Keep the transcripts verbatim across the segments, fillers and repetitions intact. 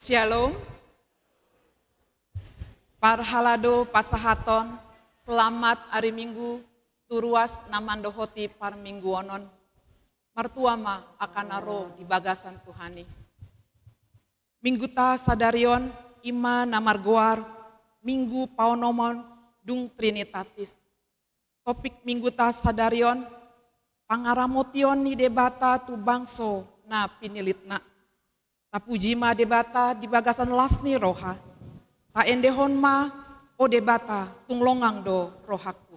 Syalom. Parhalado pasahaton selamat ari Minggu tu ruas na mandohoti parmingguonon. Martua ma angka na ro di bagasan Tuhan i. Mingguta sadari on i ma na margoar Minggu Paonomon dung Trinitatis. Topik Mingguta sadari on, pangaramotion ni Debata tu bangso na pinilitna. Tapuji ma Debata di bagasan las ni roha. Taendehon ma, o Debata, tung longang do rohangku.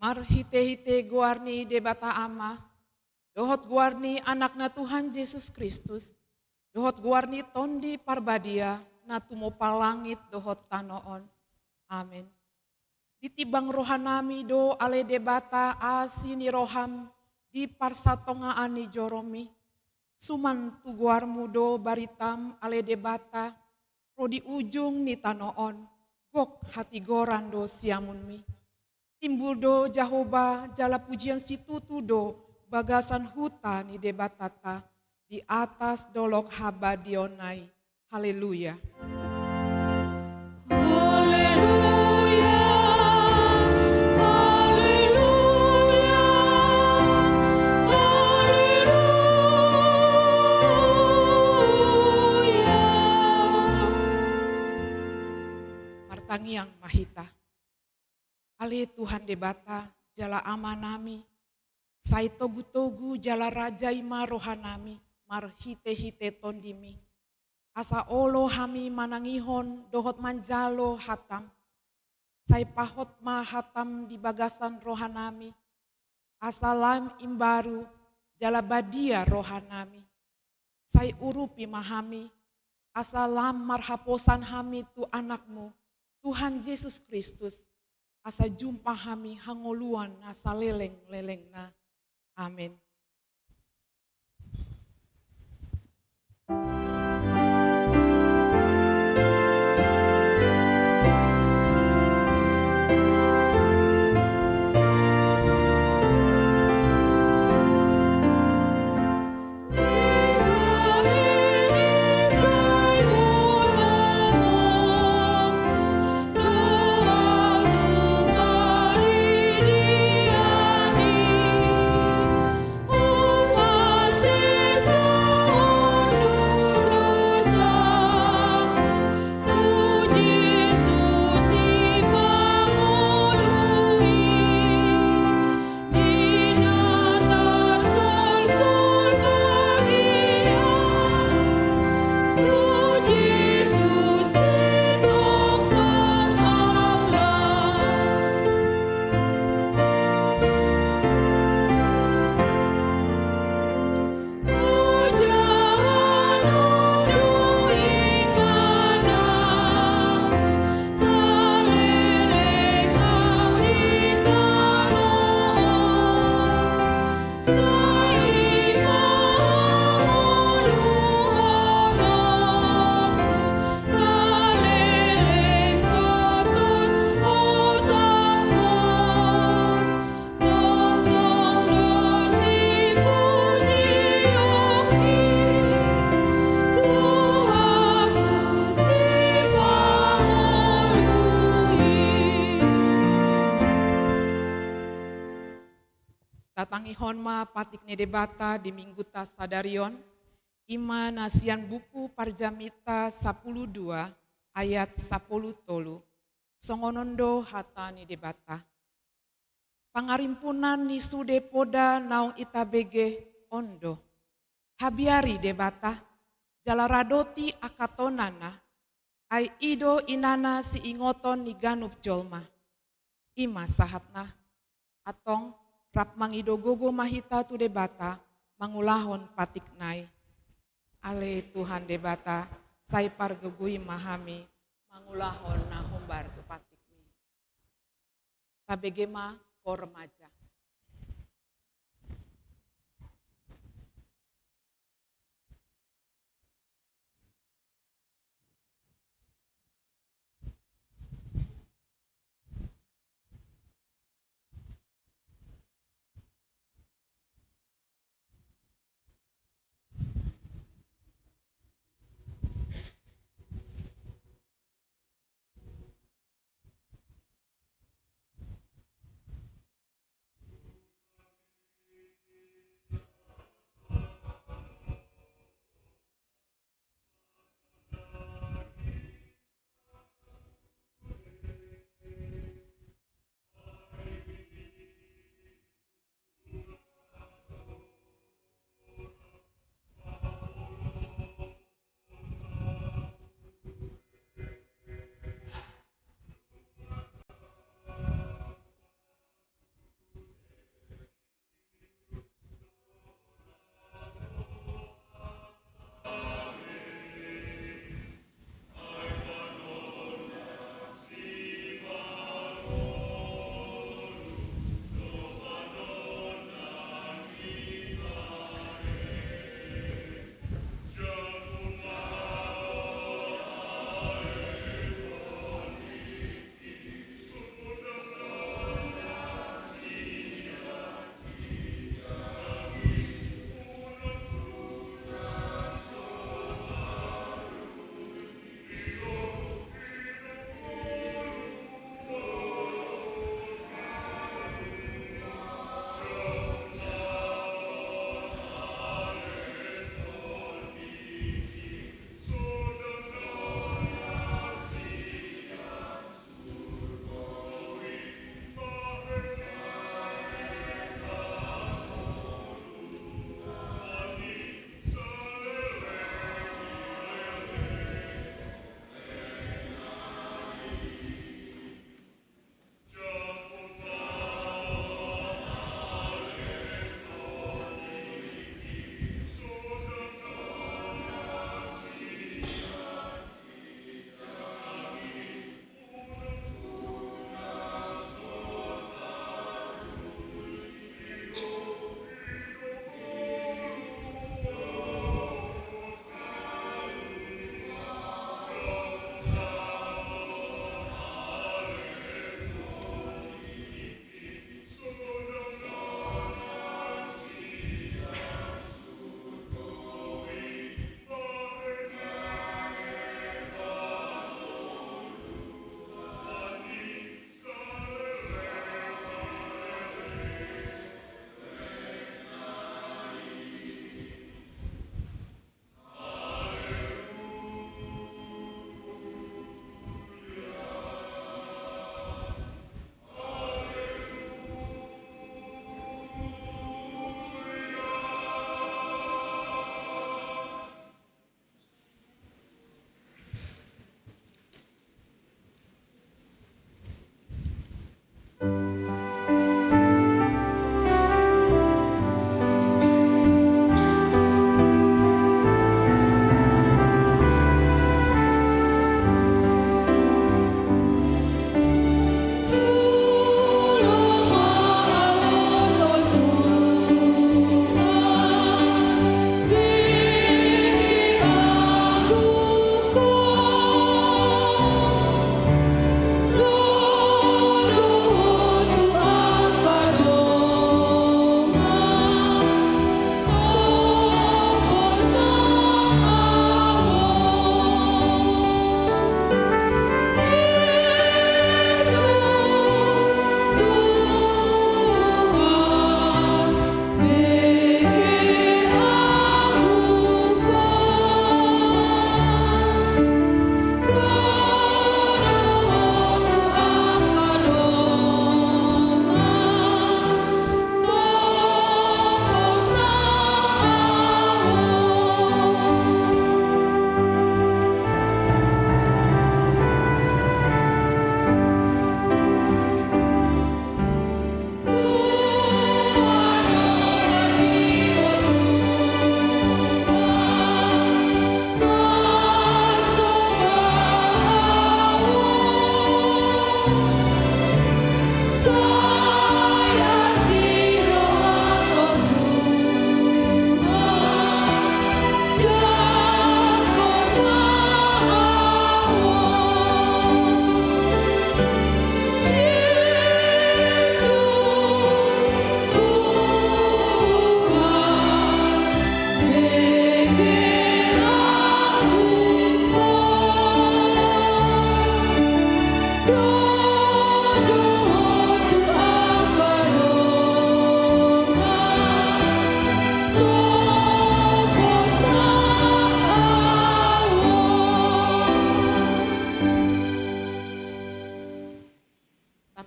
Marhite-hite goar ni Debata Ama, dohot goar ni Anakna Tuhan Jesus Kristus, dohot goar ni Tondi Parbadia, na tumompa langit dohot tano on. Amen. Ditimbang rohanami do ale Debata asi ni roham di parsatongaan ni joromi. Suman tu goarmu do baritam ale Debata, ro di ujung ni tano on, gok hatigoran do siamunmi. Timbul do Jahowa jala pujian situtu do bagasan huta ni Debatanta di atas dolok habadiaonna i. Haleluya. Haleluya, haleluya, haleluya. Martangiang ma hita. Ale Tuhan Debata, jala Amanami, sai togu-togu jala rajai ma rohanami marhite-hite Tondimi, asa olo hami manangihon dohot manjalo hatam. Sai pahot ma hatam di bagasan rohanami, asa lam imbaru jala badia rohanami. Sai urupi ma hami, asa lam marhaposan hami tu Anakmu, Tuhan Jesus Kristus, asa jumpa hami hangoluan na saleleng-lelengna. Amen. Tatangihon ma patik ni Debata di Mingguta sadari on, i ma na sian buku Parjaminta sampulu dua ayat sampulu tolu. Songon on do hata ni Debata. Pangarimpunan ni sude poda naung itabege on do: Habiari Debata, jala radoti angka tonana, ai i do inana siingoton ni ganup jolma. I ma sahatna. Antong, rap mangido gogo ma hita tu Debata mangulahon patikna i. Ale Tuhan Debata, sai pargogoi ma hami mangulahon na hombar tu patikmi. Tabege ma, ho remaja.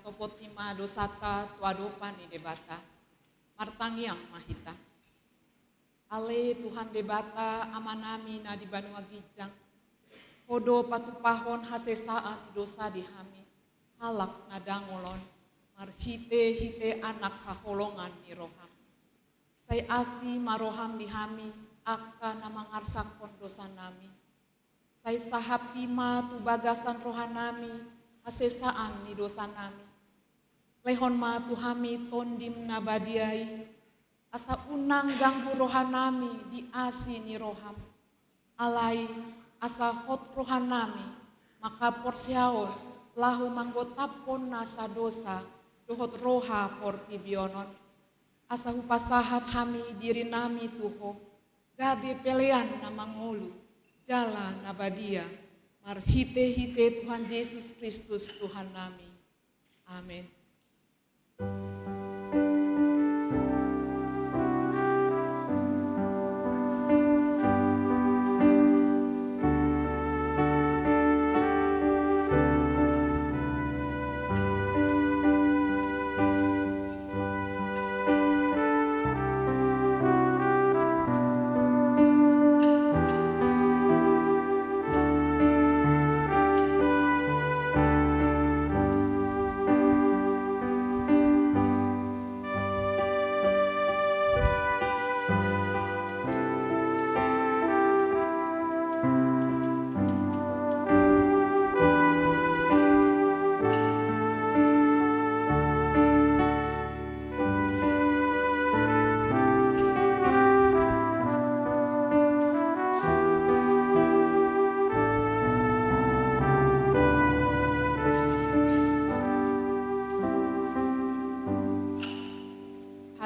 Sopoti ma dosanta tu adopan ni Debata. Martangiang ma hita. Ale Tuhan Debata, Amanami na di banua ginjang, Ho do patupahon hasesaan ni dosa di hami, halak na dangol on, marhitehite Anak haholongan ni roham. Sai asi ma roham di hami, angka na mangarsakhon dosanami. Sai sahapti ma tu bagasan rohanami hasesaan ni dosanami. Lehon ma tu hami Tondim na badia i, asa unang ganggu rohanami di asi ni roham. Alai asa hot rohanami manghaporseaon laho manggotaphon nasa dosa dohot roha portibi on, asa hupasahat hami dirinami tu Ho, gabe pelean na mangolu jala na badia, marhitehite Tuhan Jesus Kristus Tuhannami. Amen.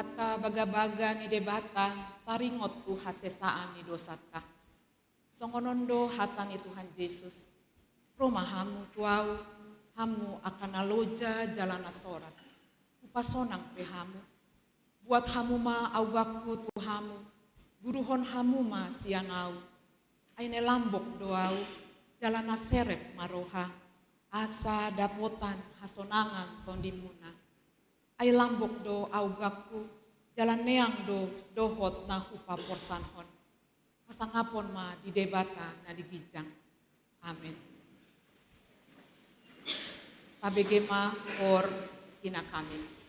Hata bagabaga ni Debata taringot tu hasesaan ni dosanta. Songon on do hata ni Tuhan Jesus: Ro ma hamu tu Ahu, hamu angka na loja jala na sorat, Hupasonang pe hamu. Buat hamu ma augangku tu hamu, guruhon hamu ma sian Ahu. Ai na lambok do Ahu, jala na serep ma roha, asa dapotan hasonangan tondimuna. Ai lambok do augangku, jala neang do dohot na hupaporsanhon. Hasangapon ma di Debata na di ginjang. Amen. Tabege ma hor ina Kamis.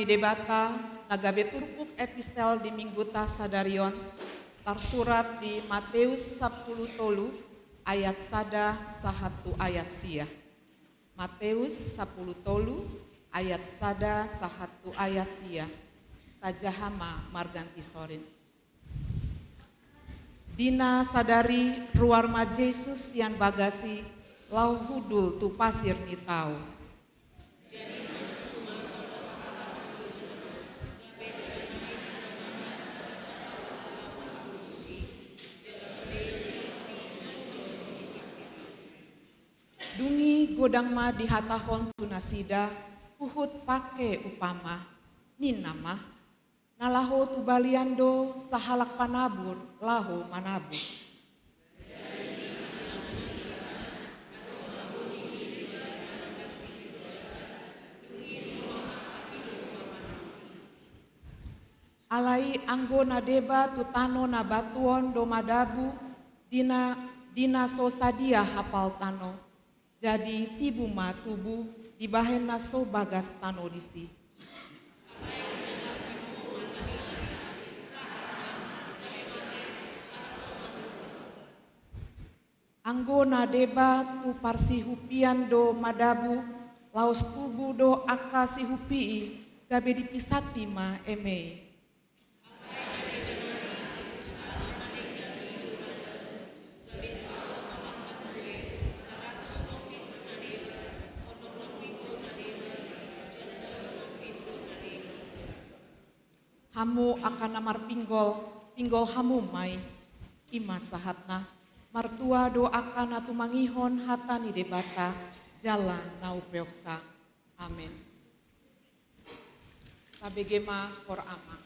Debata na gabe turpuk epistel di Mingguta sadari on tarsurat di Mateus sampulu tolu ayat sada sahat tu ayat sia. Mateus sampulu tolu ayat sada sahat tu ayat sia. Tajaha ma marganti sorin. Di na sadari ruar ma Jesus sian bagas i laho hundul tu pasir ni tao. Dung i godang ma dihatahon tu nasida huhut pangke upama, ninna ma: Na laho tu balian do sahalak panabur laho manabur. Alai anggo na deba tu tano na batu on do madabu di na, di na so sadia hapal tano, jadi tibu ma tubu dibahen na so bagas tano disi. Anggo na deba tu parsihupian do madabu, laos tubu do angka sihupi i gabe dipisati ma eme i. Hamu angka na marpinggol, pinggol hamu ma i. I ma sahatna. Martua do angka na tumangihon hata ni Debata jala na umpeopsa. Amen. Tabege ma hor Ama.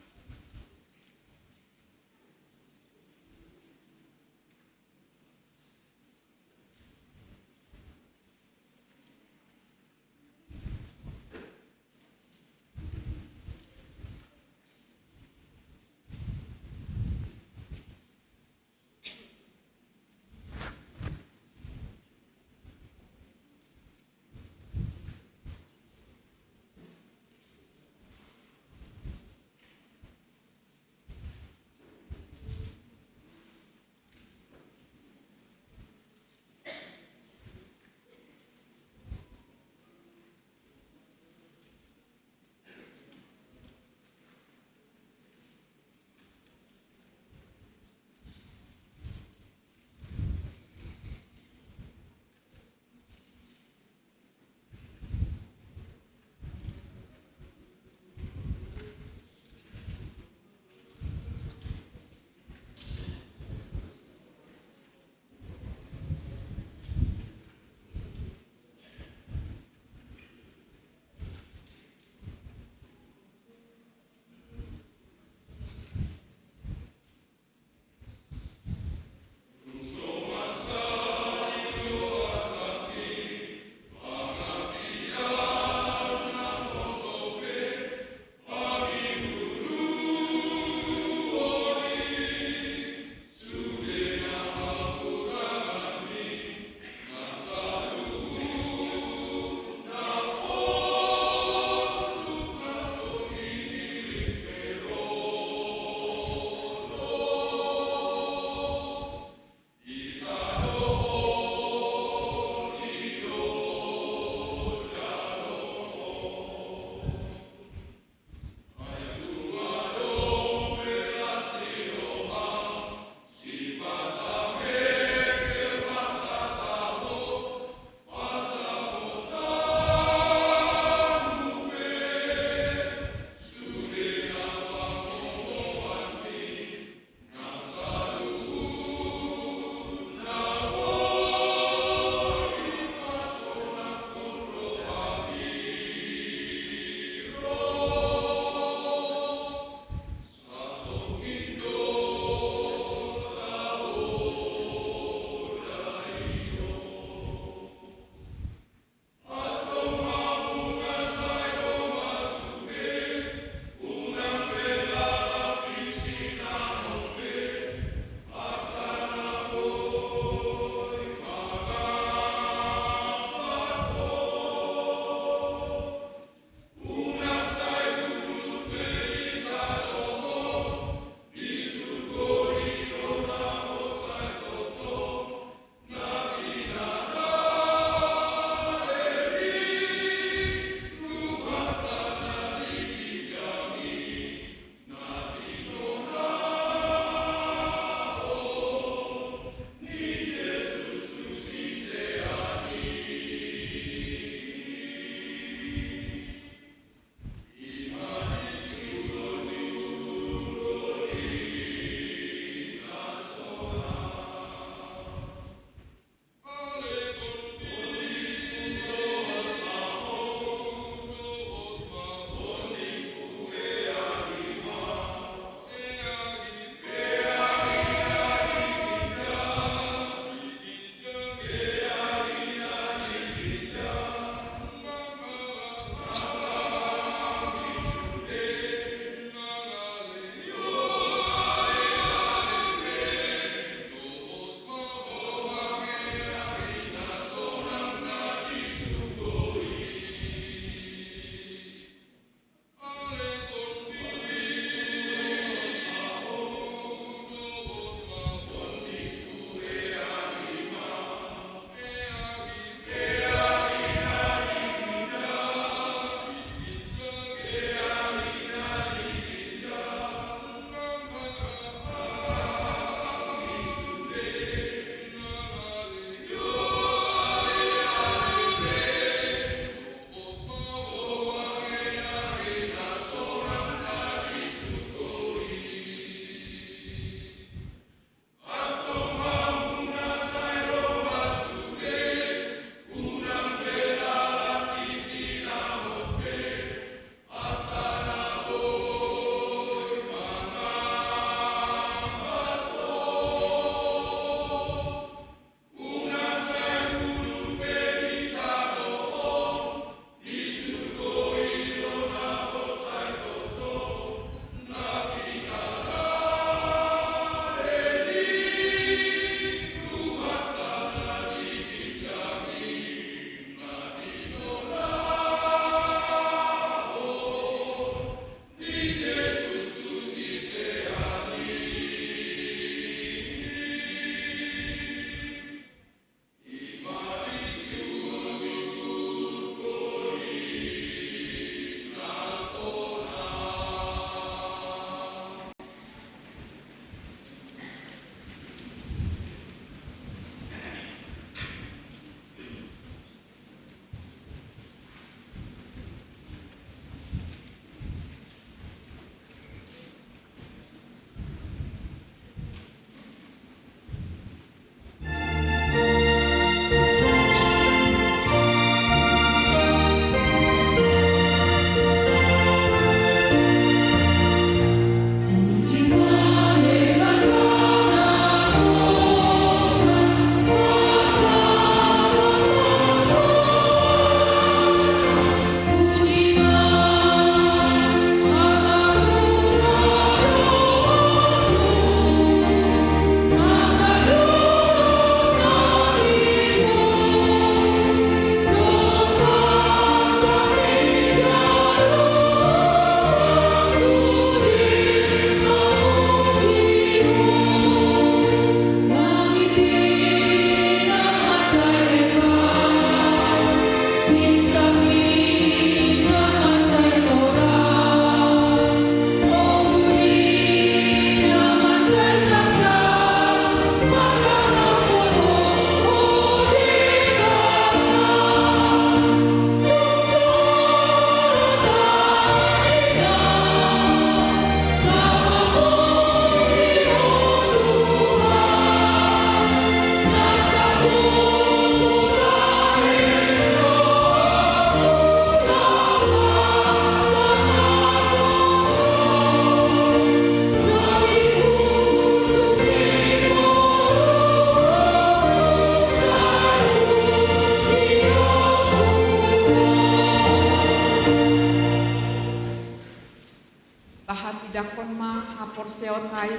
Ai,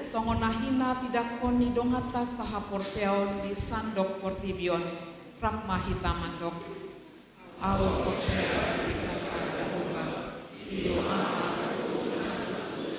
songon na hinatidakkon ni donganta sahaporseaon di sandok portibi on, rap ma hita mandok. Au porsea di Debata Jahowa, i do Ama na tutu na sasungkun.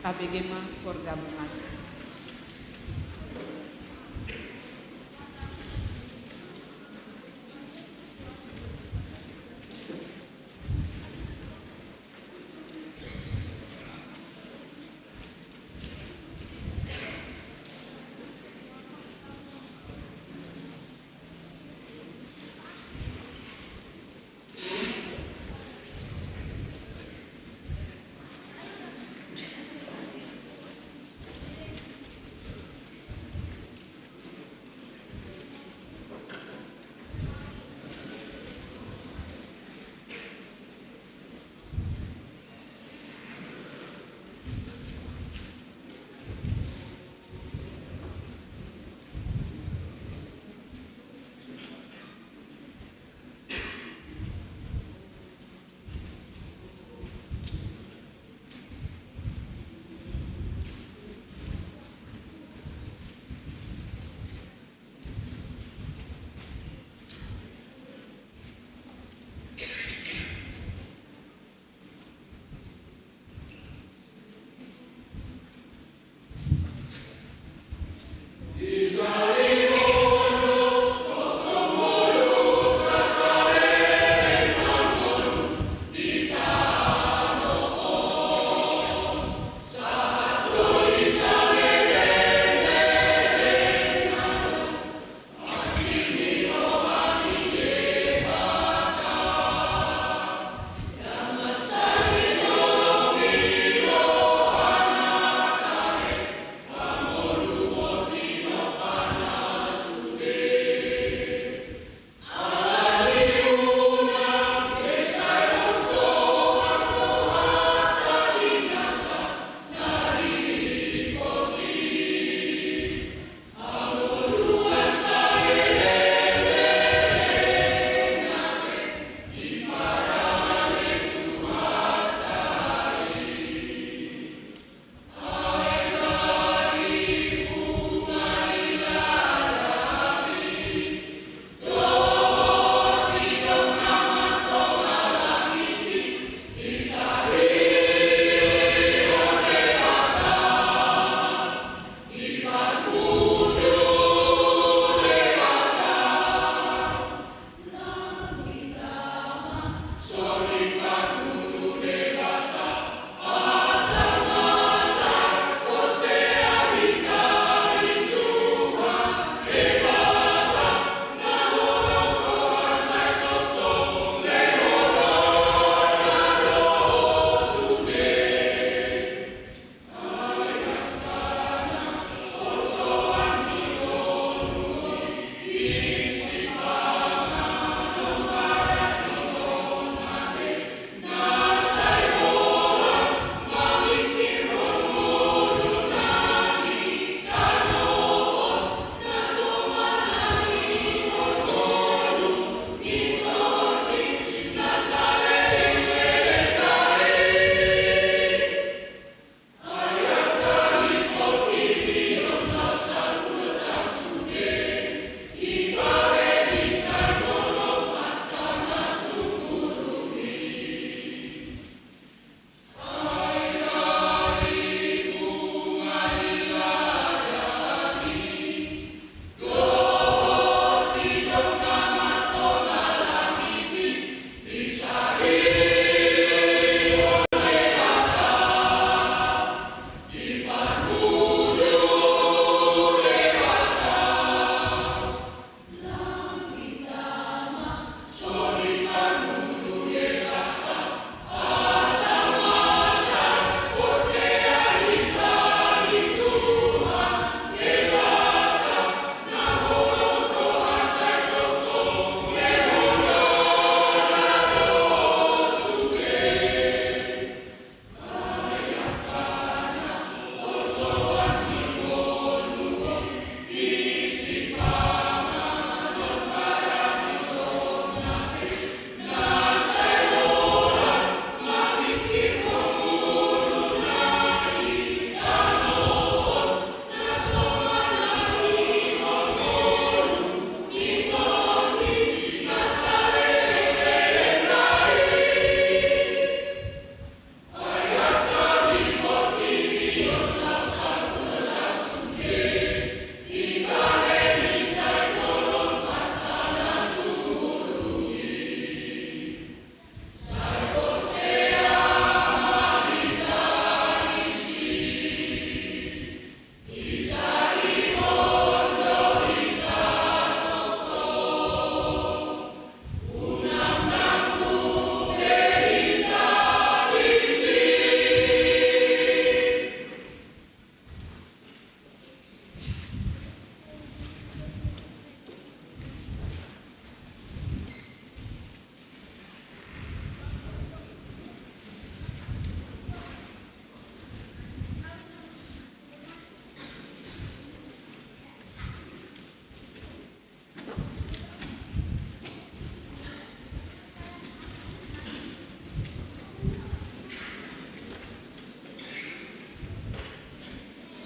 Tabege ma horja muna.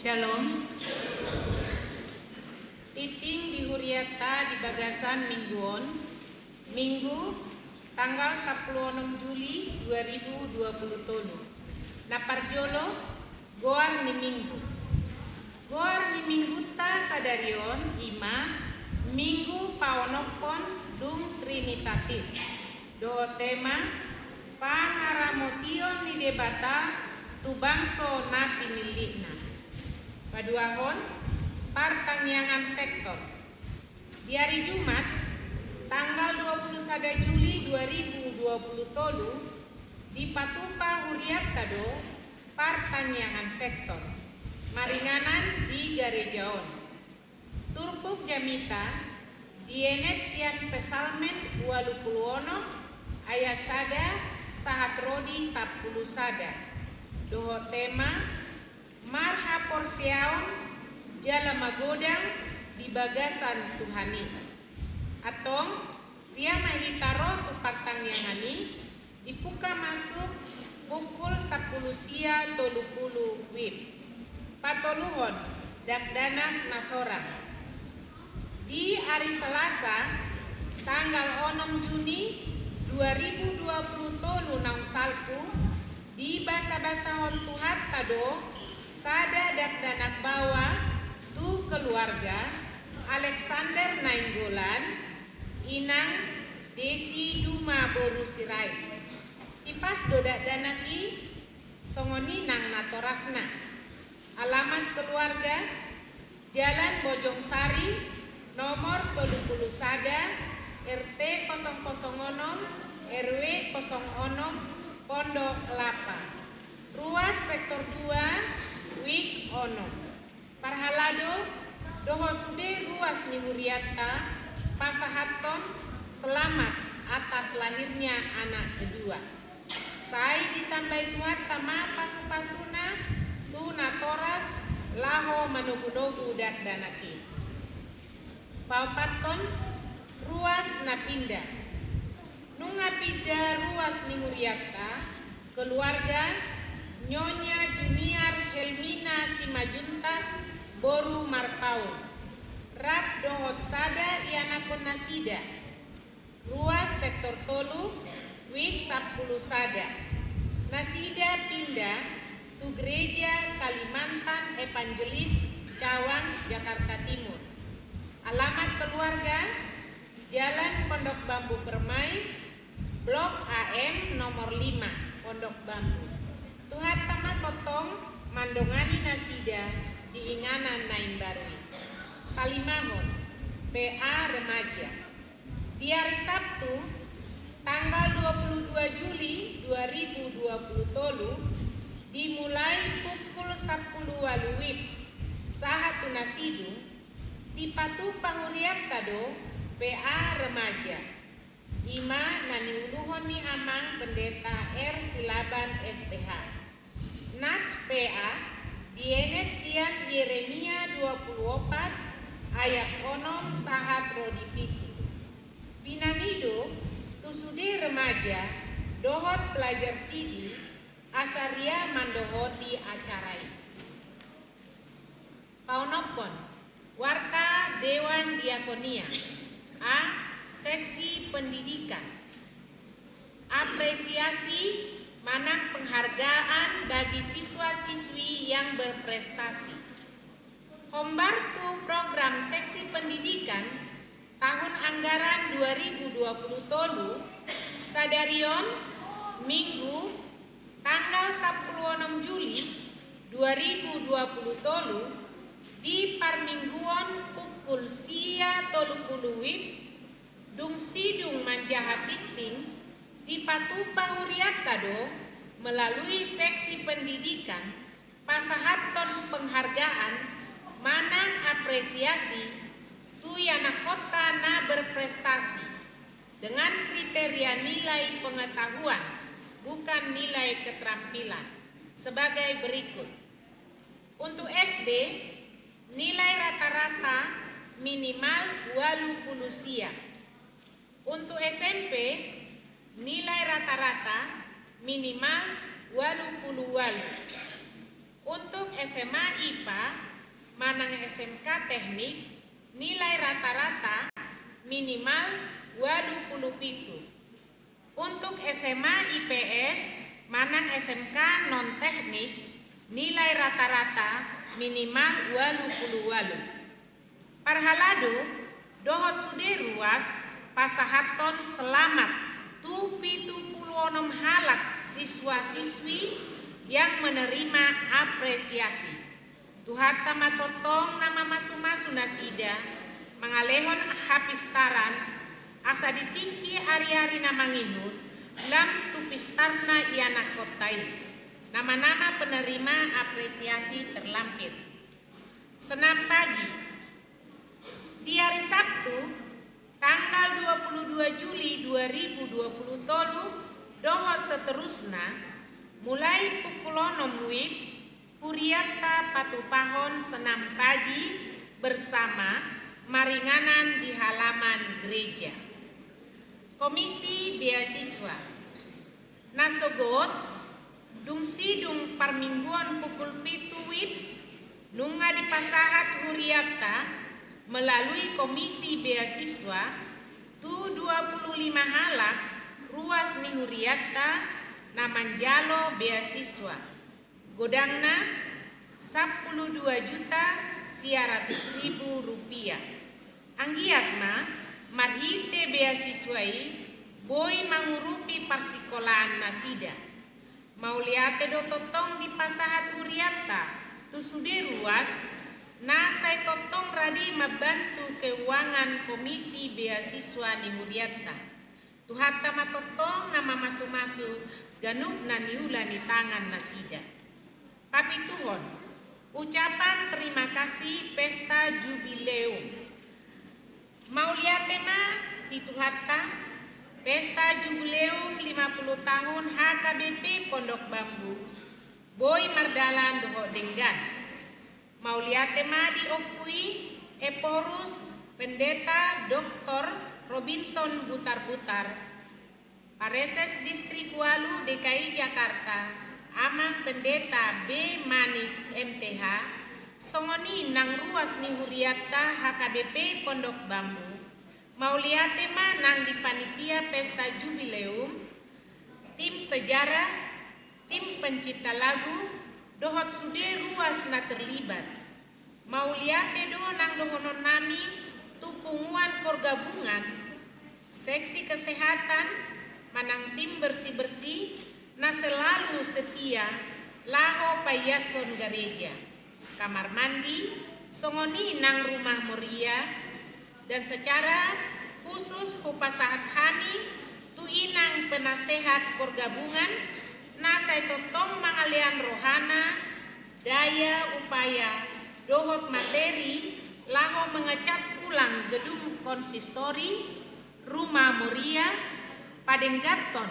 Shalom. Tingting di hurianta di bagasan minggu on, Minggu, tanggal sampulu onom Juli dua ribu dua pulu tolu. Na parjolo, goar ni Minggu. Goar ni Minggunta sadari on i ma Minggu paonomhon dung Trinitatis, dohot tema Pangaramotion ni Debata tu bangso na pinillitna. Paduahon, partangiangan sektor. Di ari Jumat, tanggal dua pulu sada Juli dua ribu dua pulu tolu, dipatupa hurianta do partangiangan sektor maringanan di gareja on. Turpuk jamita dienet sian Psalmen ualu pulu onom ayat sada sahat ro di sampulu sada, dohot tema marhaporseaon jala magodang di bagasan Tuhan i. Antong, ria ma hita ro tu partangiangan i, dibuka masuk pukul sampulu sia tolu pulu wib. Patoluhon, dakdanak na sorang. Di ari Salasa, tanggal onom Juni dua ribu dua pulu tolu naung salpu, dibasabasahon Tuhanta do sada dakdanak baoa tu keluarga Alexander Nainggolan, inang Desi Duma boru Sirait. Hipas do dakdanak i, songon i nang natorasna. Alamat keluarga, Jalan Bojong Sari, nomor tolu pulu sada, R T kosong kosong onom, R W kosong onom, Pondok Kelapa. Ruas sektor dua, wik onom. Parhalado dohot sude ruas ni hurianta pasahathon selamat atas lahirnya anak kedua. Sai ditambai Tuhanta ma pasupasuna tu natoras laho manogunogu dakdanak i. Paopathon, ruas na pinda. Nunga pinda ruas ni hurianta, keluarga Nyonya Junior Helmina Simanjuntak boru Marpaung, rap dohot sada ianakhon nasida. Ruas sektor tolu, wik sampulu sada. Nasida pinda tu Gereja Kalimantan Evangelis Cawang, Jakarta Timur. Alamat keluarga, Jalan Pondok Bambu Permai, Blok A M nomor lima, Pondok Bambu. Tuhanta ma tongtong mandongani nasida di inganan na imbaru i. Palimahon, P A remaja. Di ari Sabtu, tanggal dua pulu dua Juli dua ribu dua pulu tolu, dimulai pukul sampulu ualu wib sahat tu na sidung, dipatupa hurianta do P A remaja, i ma na niuluhon ni Amang Pendeta R Silaban, S T H. Nats P A dienet sian Yeremia dua pulu opat ayat onom sahat ro di pitu. Pinangido tu sude remaja dohot pelajar sidi asa ria mandohoti acara i. Paonomhon, warta Dewan Diakonia. A, seksi pendidikan. Apresiasi manang penghargaan bagi siswa-siswi yang berprestasi. Hombar tu program seksi pendidikan tahun anggaran dua ribu dua puluh tolu, sadari on, Minggu, tanggal sampulu onom Juli dua ribu dua puluh tolu, di parmingguon pukul sia tolu pulu wib, dung sidung manjaha tingting, dipatupa hurianta do melalui seksi pendidikan, pasahathon penghargaan manang apresiasi tu ianakhonta na berprestasi dengan kriteria nilai pengetahuan, bukan nilai keterampilan, sebagai berikut. Untuk S D, nilai rata-rata minimal ualu pulu sia. Untuk S M P, nilai rata-rata minimal ualu pulu ualu. Untuk S M A I P A manang S M K teknik, nilai rata-rata minimal ualu pulu pitu. Untuk S M A I P S manang S M K non teknik, nilai rata-rata minimal ualu pulu ualu. Parhalado dohot sude ruas pasahathon selamat tu pitu pulu onom halak siswa-siswi yang menerima apresiasi. Tuhanta ma tongtong na mamasu-masu nasida mangalehon hapistaran, asa di tingki ari-ari na mangihut lam tu pistarna ianakkonta i. Nama-nama penerima apresiasi terlampir. Senam pagi. Di ari Sabtu, tanggal dua pulu dua Juli dua ribu dua pulu tolu, dohot seterusna, mulai pukul onom wib, hurianta patupahon senam pagi bersama maringanan di halaman gereja. Komisi Beasiswa. Na sogot, dung sidung parmingguon pukul pitu wib, nunga dipasahat hurianta melalui Komisi Beasiswa tu dua pulu lima halak ruas ni hurianta na manjalo beasiswa. Godangna sampulu dua juta sia ratus ribu rupiah. Anggiat ma marhite beasiswa i boi mangurupi parsikolaan nasida. Mauliate do tongtong dipasahat hurianta tu sude ruas na sai tongtong rade mambantu keuangan Komisi Beasiswa ni hurianta. Tuhanta ma tongtong na mamasu-masu ganup na niula ni tangan nasida. Papituhon, ucapan terima kasih pesta jubileum. Mauliate ma di Tuhanta, pesta jubileum lima puluh tahun H K B P Pondok Bambu boi mardalan dohot denggan. Mauliate ma di ompu i, Ephorus Pendeta Doktor Robinson Butarbutar, Pareses Distrik Ualu D K I Jakarta, Amang Pendeta B Manik M T H, songon i nang ruas ni hurianta H K B P Pondok Bambu. Mauliate ma nang di panitia pesta jubileum, tim sejarah, tim pencipta lagu, dohot sude ruas na terlibat. Mauliate do nang dohononnami tu punguan pergabungan, seksi kesehatan, manang tim bersih-bersih, na selalu setia laho paiashon gareja, kamar mandi, songon i nang rumah moria, dan secara khusus hupasahat hami tu inang penasehat pergabungan, na sai tongtong mangalean rohana, daya, upaya, dohot materi, laho mangecat ulang gedung konsistori, rumah moria, padenggathon,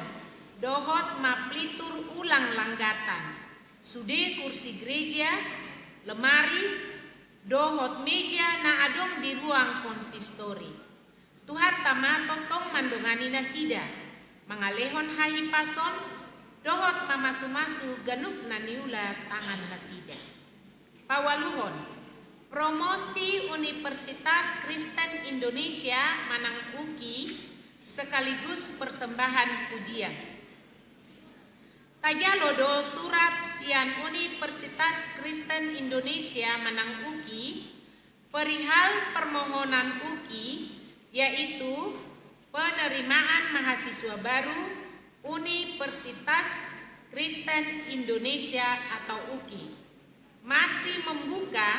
dohot maplitur ulang langgatan, sude kursi gereja, lemari, dohot meja na adong di ruang konsistori. Tuhanta ma tongtong mandongani nasida, mangalehon hahipason, dohot mamasu-masu ganup na niula tangan nasida. Paualuhon, promosi Universitas Kristen Indonesia manang UKI sekaligus persembahan pujian. Tajalo do surat sian Universitas Kristen Indonesia manang UKI, perihal permohonan UKI, yaitu penerimaan mahasiswa baru Universitas Kristen Indonesia atau UKI, masih membuka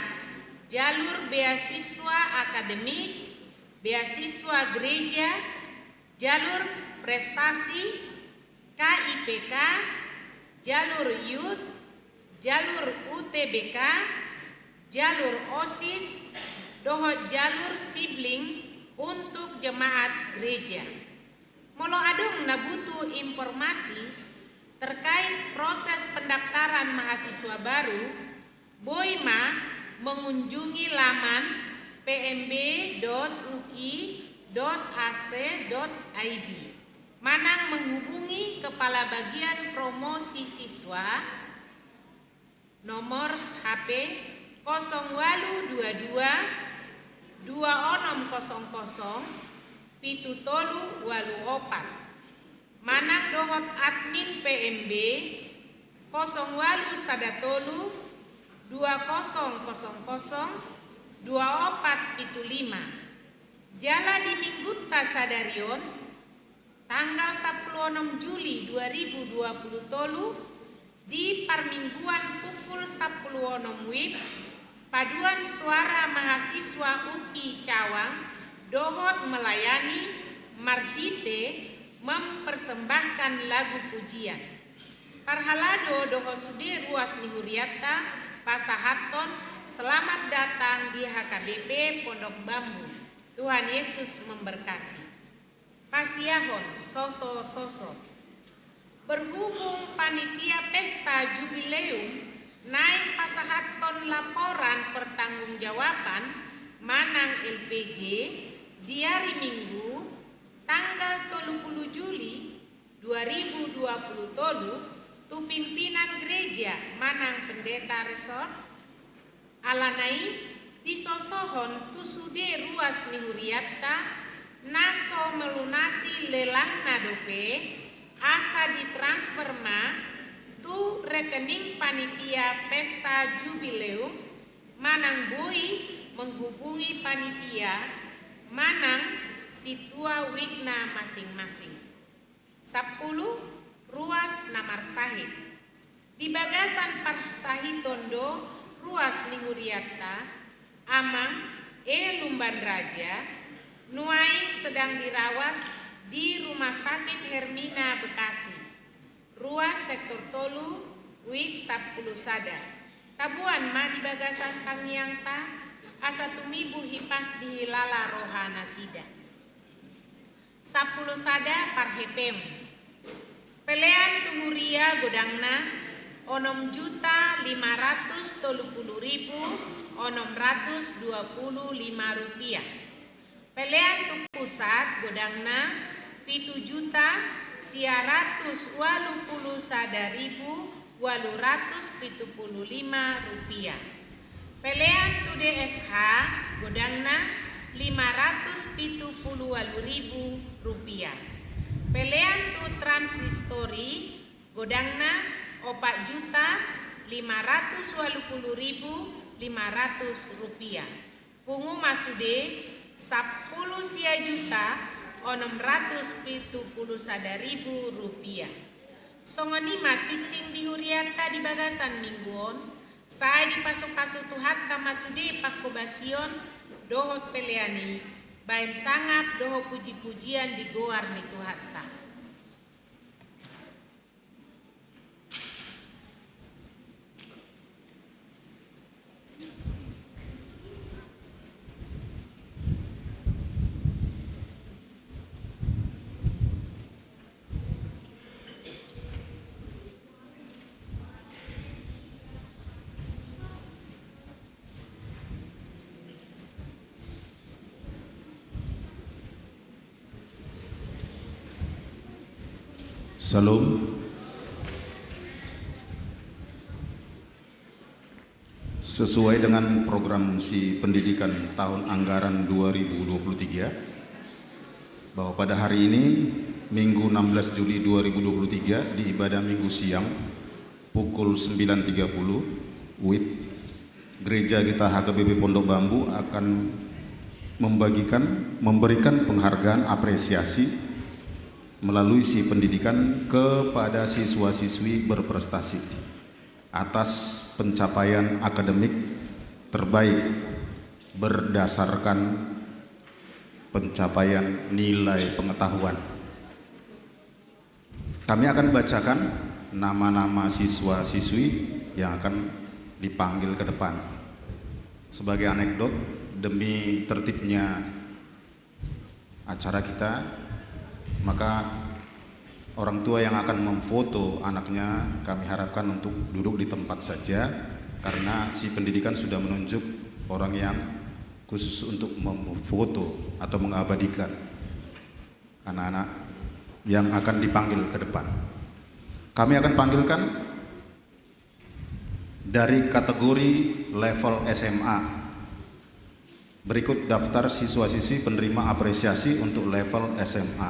jalur beasiswa akademik, beasiswa gereja, jalur prestasi, K I P K, jalur youth, jalur U T B K, jalur OSIS, dohot jalur sibling untuk jemaat gereja. Molo adong na butuh informasi terkait proses pendaftaran mahasiswa baru, boi ma mengunjungi laman P M B dot uki dot A C dot I D, manang menghubungi Kepala Bagian Promosi Siswa Nomor H P kosong walu dua dua, dua onom kosong kosong, pitu tolu walu opat. Manang dohot admin P M B kosong walu sada tolu, dua kosong kosong kosong, dua opat pitu lima. Jala di minggunta sadari on, tanggal sampulu onom Juli dua ribu dua pulu tolu, di parmingguan pukul sampulu onom WIB, paduan suara mahasiswa UKI Cawang dohot melayani marhite mempersembahkan lagu pujian. Parhalado dohot sude ruas ni hurianta pasahathon selamat datang di H K B P Pondok Bambu. Tuhan Yesus memberkati. Pasiahon soso-soso. Berhubung panitia pesta jubileum naeng pasahathon laporan pertanggungjawaban manang L P J di ari Minggu tanggal tolu pulu Juli dua ribu dua pulu tolu tu pimpinan gereja manang pendeta resort, alana i disosohon tu sude ruas ni hurianta na so melunasi lelangna dope, asa ditransfer ma tu rekening panitia pesta jubileum manang boi menghubungi panitia manang sintua wikna masing-masing. Sampulu, ruas na marsahit. Di bagasan parsahiton do ruas ni hurianta, Amang E. Lumban Raja, nuaeng sedang dirawat di Rumah Sakit Hermina Bekasi, ruas sektor tolu, wik sampulu sada. Taboan ma di bagasan tangiangta, asa tumibu hipas dihilala roha nasida. Sampulu sada parhepem. Pelean tu huria godangna onom juta lima ratus tolu pulu ribu onom ratus dua pulu lima rupiah. Pelean tu pusat godangna pitu juta sia ratus walu pulu sada ribu walu ratus pitu pulu lima rupiah. Pelean tu D S H godangna lima ratus pitu pulu walu ribu rupiah. Pelean tu transistori godangna opat juta lima ratus walu pulu ribu lima ratus rupiah. Pungu ma sude sampulu sia juta onom ratus pitu pulu sada ribu rupiah. Songon i ma tingting di hurianta di bagasan minggu on, sai dipasupasu Tuhanta ma sude panghobasion dohot pelean i, baen sangap dohot pujipujian di goar ni Tuhanta. Syalom. Sesuai dengan program si pendidikan tahun anggaran dua ribu dua puluh tiga, bahwa pada hari ini, Minggu enam belas Juli dua ribu dua puluh tiga, di ibadah Minggu siang, pukul sembilan tiga puluh WIB, gereja kita H K B P Pondok Bambu akan membagikan, memberikan penghargaan apresiasi melalui si pendidikan kepada siswa-siswi berprestasi atas pencapaian akademik terbaik berdasarkan pencapaian nilai pengetahuan. Kami akan bacakan nama-nama siswa-siswi yang akan dipanggil ke depan. Sebagai anekdot, demi tertibnya acara kita, maka orang tua yang akan memfoto anaknya kami harapkan untuk duduk di tempat saja, karena si pendidikan sudah menunjuk orang yang khusus untuk memfoto atau mengabadikan anak-anak yang akan dipanggil ke depan. Kami akan panggilkan Dari kategori level S M A. Berikut daftar siswa-siswi penerima apresiasi untuk level S M A.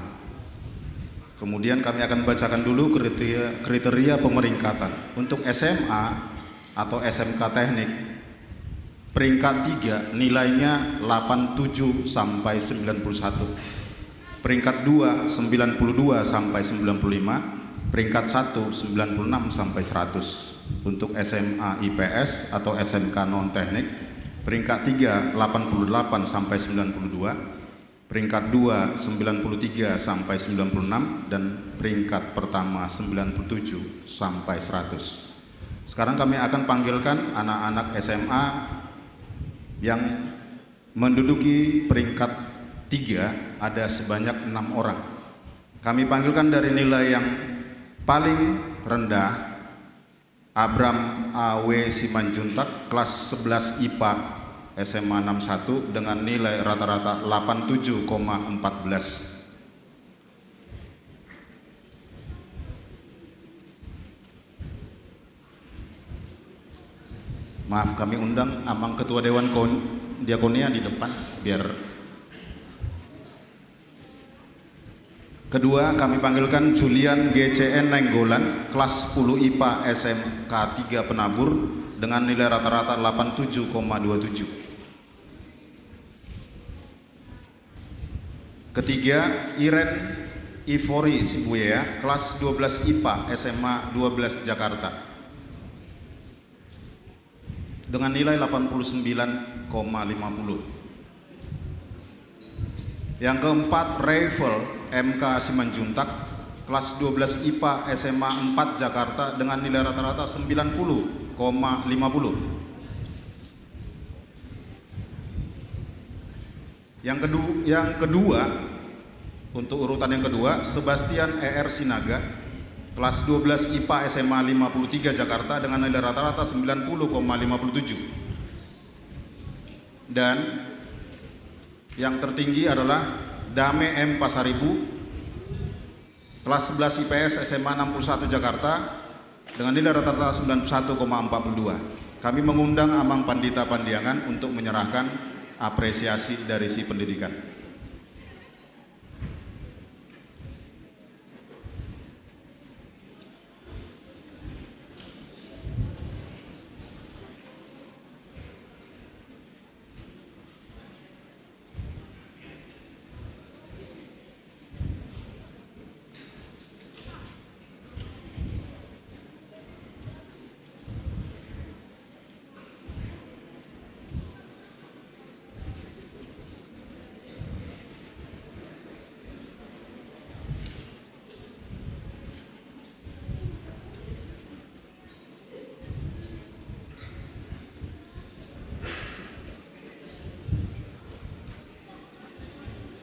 Kemudian kami akan bacakan dulu kriteria, kriteria pemeringkatan. Untuk S M A atau S M K teknik, peringkat tiga nilainya delapan tujuh sampai sembilan puluh satu. Peringkat dua, sembilan puluh dua sampai sembilan puluh lima. Peringkat satu, sembilan puluh enam sampai seratus. Untuk S M A I P S atau S M K non teknik, peringkat tiga, delapan puluh delapan sampai sembilan puluh dua. Peringkat dua, sembilan puluh tiga sampai sembilan puluh enam. Dan peringkat pertama, sembilan puluh tujuh sampai seratus. Sekarang kami akan panggilkan anak-anak S M A yang menduduki peringkat tiga, ada sebanyak enam orang. Kami panggilkan dari nilai yang paling rendah, Abram A W Simanjuntak, kelas sebelas I P A, S M A enam satu, dengan nilai rata-rata delapan tujuh koma empat belas. Maaf, kami undang Amang Ketua Dewan Kon-, Diakonia di depan, biar. Kedua, kami panggilkan Julian G C N Nainggolan, kelas sepuluh I P A S M K tiga Penabur, dengan nilai rata-rata delapan tujuh koma dua tujuh. Ketiga, Iren Ivori Sibuea, kelas dua belas I P A S M A dua belas Jakarta, dengan nilai delapan puluh sembilan koma lima puluh. Yang keempat, Reifel M K Simanjuntak, kelas dua belas I P A S M A empat Jakarta, dengan nilai rata-rata sembilan puluh koma lima puluh. Yang kedu-, yang kedua, untuk urutan yang kedua, Sebastian E R Sinaga, kelas dua belas I P A S M A lima puluh tiga Jakarta, dengan nilai rata-rata sembilan puluh koma lima puluh tujuh. Dan yang tertinggi adalah Dame M Pasaribu, kelas sebelas I P S S M A enam puluh satu Jakarta, dengan nilai rata-rata sembilan puluh satu koma empat puluh dua. Kami mengundang Amang Pandita Pandiangan untuk menyerahkan apresiasi dari si pendidikan.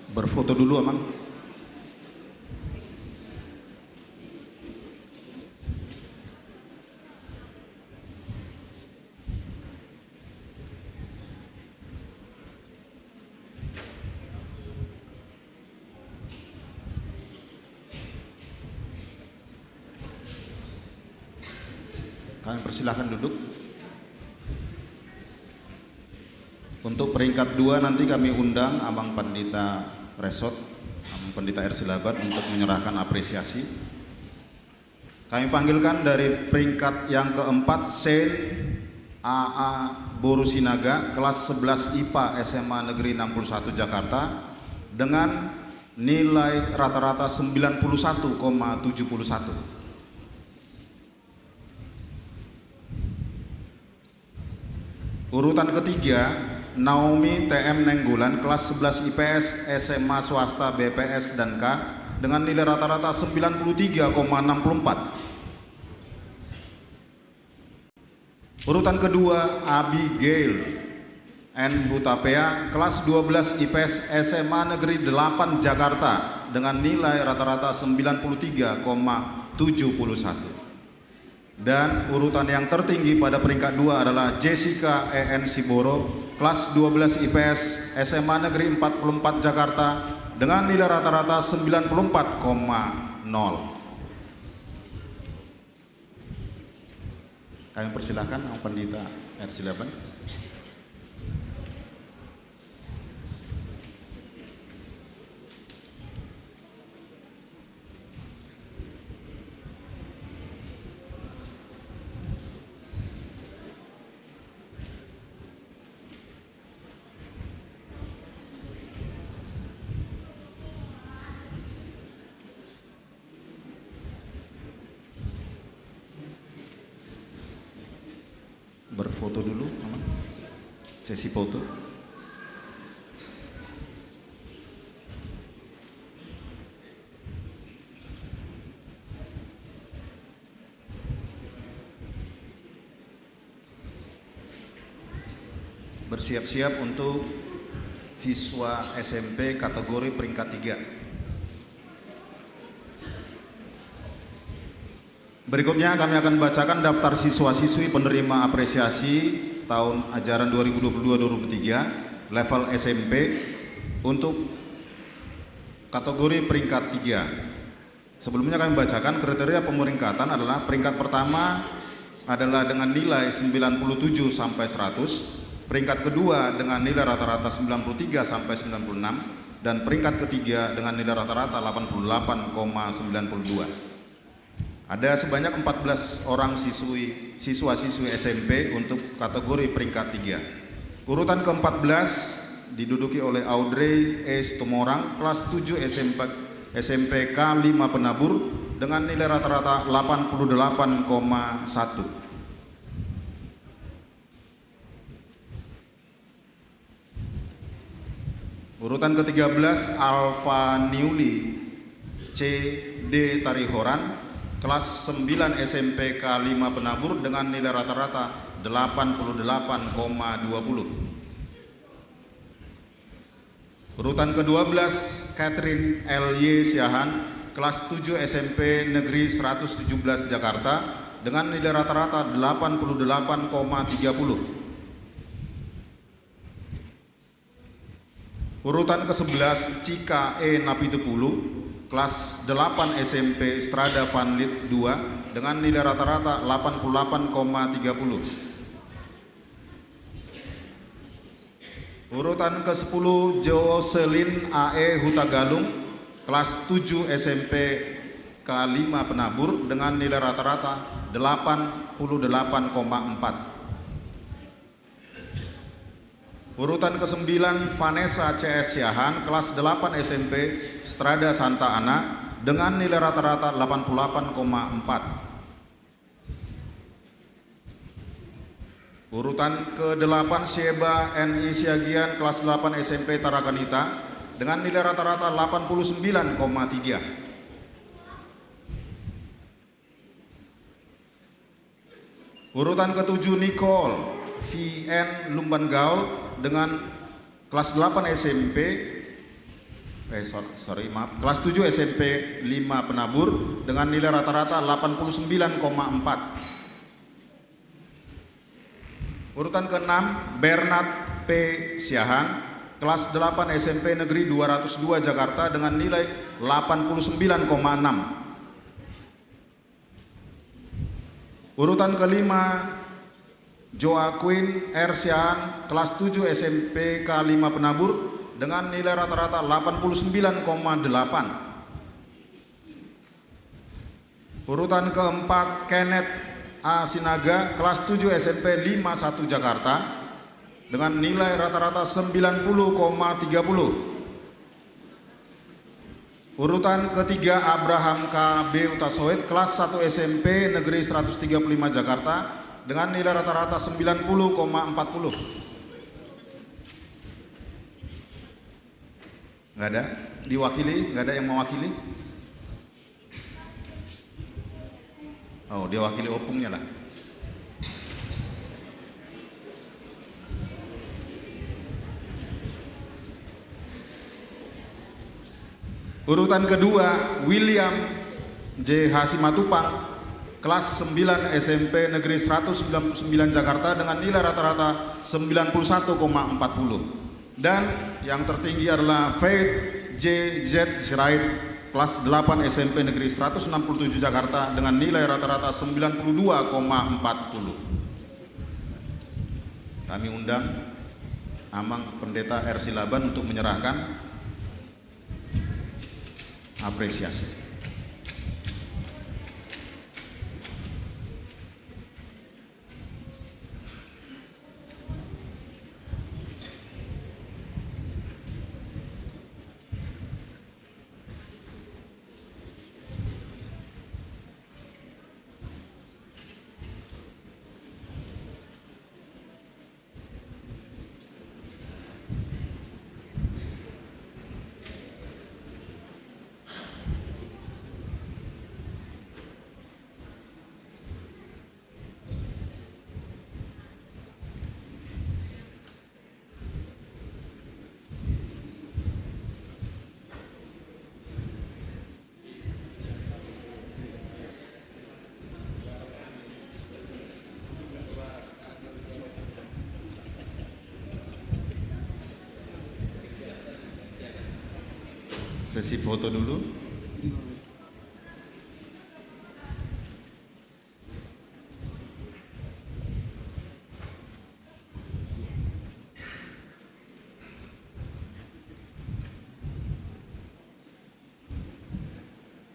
Berfoto dulu, Amang. Kami persilahkan duduk. Untuk peringkat dua nanti kami undang Amang Pandita Resort, Amang Pandita R Silaban untuk menyerahkan apresiasi. Kami panggilkan dari peringkat yang keempat, Sen A A Boru Sinaga, kelas sebelas I P A S M A Negeri enam puluh satu Jakarta, dengan nilai rata-rata sembilan puluh satu koma tujuh puluh satu. Urutan ketiga, Naomi T M Nainggolan, kelas sebelas I P S S M A swasta B P S dan K, dengan nilai rata-rata sembilan puluh tiga koma enam puluh empat. Urutan kedua, Abigail N Hutapea, kelas dua belas I P S S M A Negeri delapan Jakarta, dengan nilai rata-rata sembilan puluh tiga koma tujuh puluh satu. Dan urutan yang tertinggi pada peringkat dua adalah Jessica E N Siboro, kelas dua belas I P S S M A Negeri empat puluh empat Jakarta, dengan nilai rata-rata sembilan puluh empat koma nol. Kami persilahkan Amang Pandita R Silaban. Berfoto dulu, Amang. Sesi foto. Bersiap-siap untuk siswa S M P kategori peringkat tiga. Berikutnya kami akan bacakan daftar siswa-siswi penerima apresiasi tahun ajaran dua ribu dua puluh dua dua ribu dua puluh tiga level S M P untuk kategori peringkat tiga. Sebelumnya kami bacakan kriteria pemeringkatan adalah peringkat pertama adalah dengan nilai sembilan puluh tujuh sampai seratus, peringkat kedua dengan nilai rata-rata sembilan puluh tiga sampai sembilan puluh enam, dan peringkat ketiga dengan nilai rata-rata delapan puluh delapan koma sembilan puluh dua. Ada sebanyak empat belas orang siswi, siswa-siswi S M P untuk kategori peringkat tiga. Urutan keempat belas diduduki oleh Audrey E Situmorang, kelas tujuh S M P, S M P K lima Penabur, dengan nilai rata-rata delapan puluh delapan koma satu. Urutan ketiga belas, Alfa Niuli C D Tarihoran, kelas sembilan S M P K lima Penabur, dengan nilai rata-rata delapan puluh delapan koma dua puluh. Urutan kedua belas, Catherine L Y Siahaan, kelas tujuh S M P Negeri seratus tujuh belas Jakarta, dengan nilai rata-rata delapan puluh delapan koma tiga puluh. Urutan kesebelas, Cika E Napitupulu, kelas delapan S M P Strada Van Lith dua, dengan nilai rata-rata delapan puluh delapan koma tiga puluh. Urutan kesepuluh, Jocelyn A E Hutagalung, kelas tujuh S M P K lima Penabur, dengan nilai rata-rata delapan puluh delapan koma empat. Urutan kesembilan, Vanessa C S Siahaan, kelas delapan S M P Strada Santa Ana, dengan nilai rata-rata delapan puluh delapan koma empat. Urutan kedelapan, Sieba N I Siagian, kelas delapan S M P Tarakanita, dengan nilai rata-rata delapan puluh sembilan koma tiga. Urutan ketujuh, Nicole V N Lumban Gaol, dengan kelas delapan S M P, eh, sor-, sorry, maaf, kelas tujuh S M P lima Penabur, dengan nilai rata-rata delapan puluh sembilan koma empat. Urutan keenam, Bernard P Siahaan, kelas delapan S M P Negeri dua ratus dua Jakarta, dengan nilai delapan puluh sembilan koma enam. Urutan kelima, Joaquin R Siahaan, kelas tujuh S M P K lima Penabur, dengan nilai rata-rata delapan puluh sembilan koma delapan. Urutan keempat, Kenneth A Sinaga, kelas tujuh S M P lima satu Jakarta, dengan nilai rata-rata sembilan puluh koma tiga puluh. Urutan ketiga, Abraham K B Hutasoit, kelas satu S M P Negeri seratus tiga puluh lima Jakarta, dengan nilai rata-rata sembilan puluh koma empat puluh. Nggak ada? Diwakili? Nggak ada yang mewakili? Oh, dia wakili opungnya lah. Urutan kedua, William J H Simatupang, kelas sembilan S M P Negeri seratus sembilan puluh sembilan Jakarta, dengan nilai rata-rata sembilan puluh satu koma empat puluh. Dan yang tertinggi adalah Faith J Z Sirait, kelas delapan S M P Negeri seratus enam puluh tujuh Jakarta, dengan nilai rata-rata sembilan puluh dua koma empat puluh. Kami undang Amang Pendeta R. Silaban untuk menyerahkan apresiasi. Sesi foto dulu.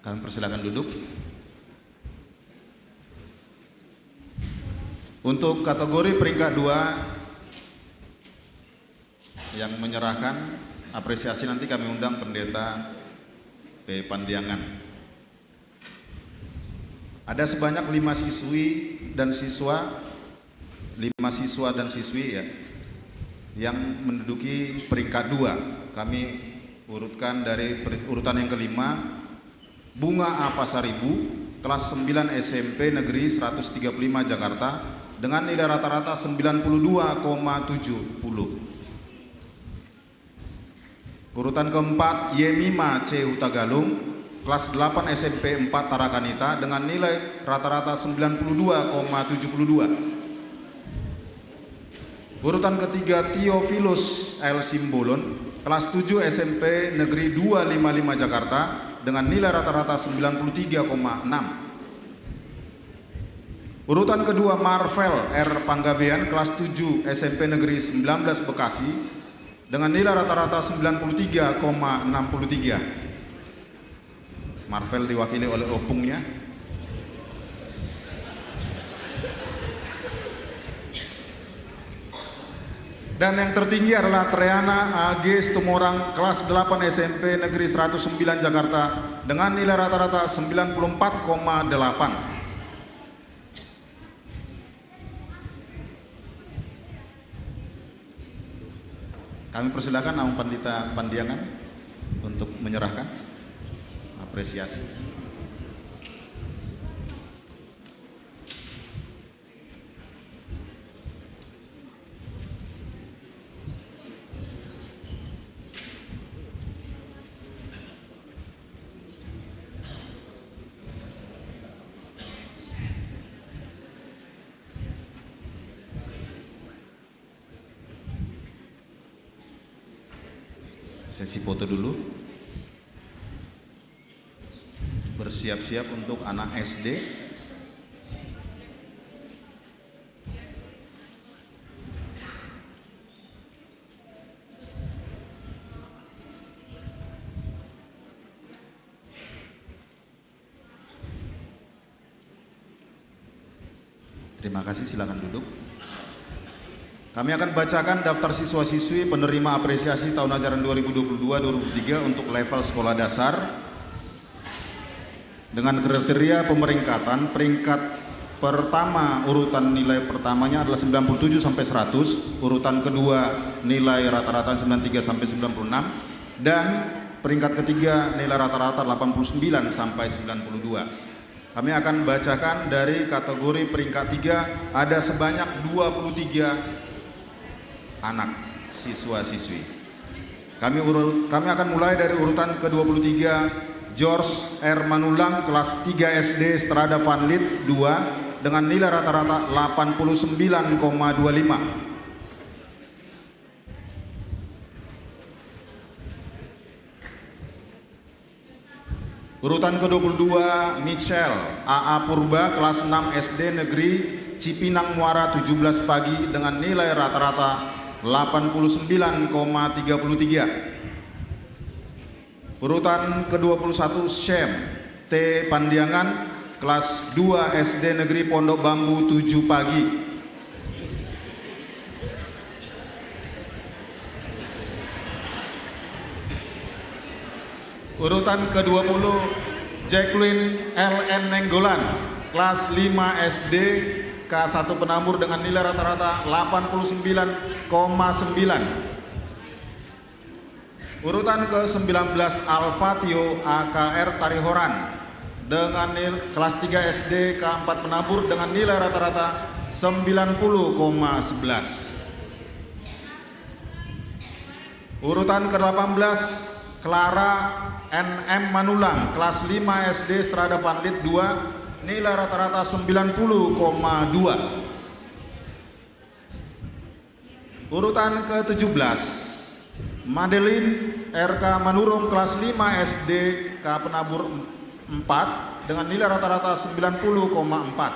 Kami persilakan duduk. Untuk kategori peringkat dua yang menyerahkan apresiasi, nanti kami undang Pendeta P. Pandiangan. Ada sebanyak lima siswi dan siswa, lima siswa dan siswi, ya, yang menduduki peringkat dua. Kami urutkan dari per-, urutan yang kelima, Bunga A. Pasaribu, kelas sembilan S M P Negeri seratus tiga puluh lima Jakarta, dengan nilai rata-rata sembilan puluh dua koma tujuh puluh. Urutan keempat, Yemima C. Hutagalung, kelas delapan S M P empat Tarakanita, dengan nilai rata-rata sembilan puluh dua koma tujuh puluh dua. Urutan ketiga, Theophilus L. Simbolon, kelas tujuh S M P Negeri dua lima lima Jakarta, dengan nilai rata-rata sembilan puluh tiga koma enam. Urutan kedua, Marvel R. Panggabean, kelas tujuh S M P Negeri sembilan belas Bekasi, dengan nilai rata-rata sembilan puluh tiga koma enam puluh tiga. Marvel diwakili oleh opungnya. Dan yang tertinggi adalah Treana A G Situmorang, kelas delapan S M P Negeri seratus sembilan Jakarta, dengan nilai rata-rata sembilan puluh empat koma delapan. Kami persilakan Amang Pandita Pandiangan untuk menyerahkan apresiasi. Sesi foto dulu. Bersiap-siap untuk anak S D. Terima kasih, silakan duduk. Kami akan bacakan daftar siswa-siswi penerima apresiasi tahun ajaran dua ribu dua puluh dua dua ribu dua puluh tiga untuk level sekolah dasar. Dengan kriteria pemeringkatan, peringkat pertama, urutan nilai pertamanya adalah sembilan puluh tujuh sampai seratus, urutan kedua nilai rata-rata sembilan tiga sampai sembilan puluh enam, dan peringkat ketiga nilai rata-rata delapan puluh sembilan sampai sembilan puluh dua. Kami akan bacakan dari kategori peringkat tiga, ada sebanyak dua puluh tiga anak siswa-siswi. Kami uru-, kami akan mulai dari urutan kedua puluh tiga, George R. Manulang, kelas tiga S D Strada Vanlit dua, dengan nilai rata-rata delapan puluh sembilan koma dua lima. Urutan kedua puluh dua, Michelle A A Purba, kelas enam S D Negeri Cipinang Muara tujuh belas Pagi dengan nilai rata-rata delapan puluh sembilan koma tiga puluh tiga. Urutan kedua puluh satu, Syem T Pandiangan, kelas dua S D Negeri Pondok Bambu tujuh Pagi. Urutan kedua puluh, Jacqueline L N Nenggolan, kelas lima S D K satu Penabur dengan nilai rata-rata delapan puluh sembilan koma sembilan. Urutan ke sembilan belas, Alfatio A K R Tarihoran, dengan nil-, kelas tiga S D K empat Penabur dengan nilai rata-rata sembilan puluh koma sebelas. Urutan ke delapan belas, Clara N M Manulang, kelas lima S D Strada Vanlit dua, nilai rata-rata sembilan puluh koma dua. Urutan ke tujuh belas, Madeline R K Manurung, kelas lima S D K Penabur empat, dengan nilai rata-rata sembilan puluh koma empat.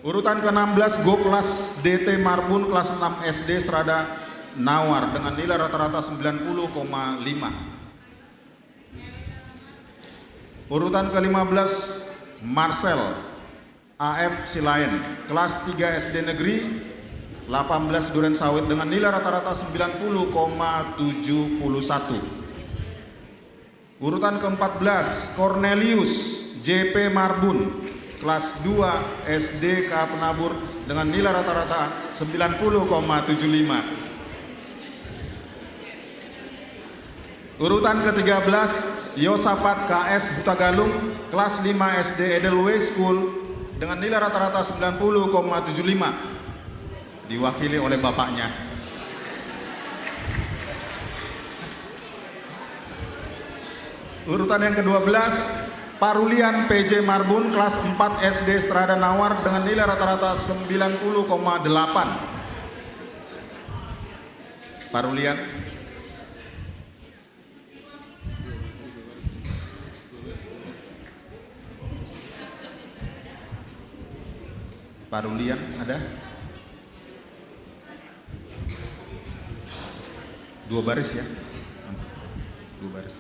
Urutan ke enam belas, Goklas D T Marbun, kelas enam S D Strada Nawar, dengan nilai rata-rata sembilan puluh koma lima. Urutan ke lima belas, Marcel A F Silaen, kelas tiga S D Negeri delapan belas Duren Sawit, dengan nilai rata-rata sembilan puluh koma tujuh puluh satu. Urutan ke empat belas, Cornelius J P Marbun, kelas dua S D K Penabur, dengan nilai rata-rata sembilan puluh koma tujuh lima. Urutan ke tiga belas, Yosafat K S Hutagalung, kelas lima S D Edelweiss School, dengan nilai rata-rata sembilan puluh koma tujuh lima. Diwakili oleh bapaknya. Urutan yang kedua belas, Parulian P J Marbun, kelas empat S D Strada Nawar, dengan nilai rata-rata sembilan puluh koma delapan. Parulian. Parulian ada? Dua baris ya? Dua baris.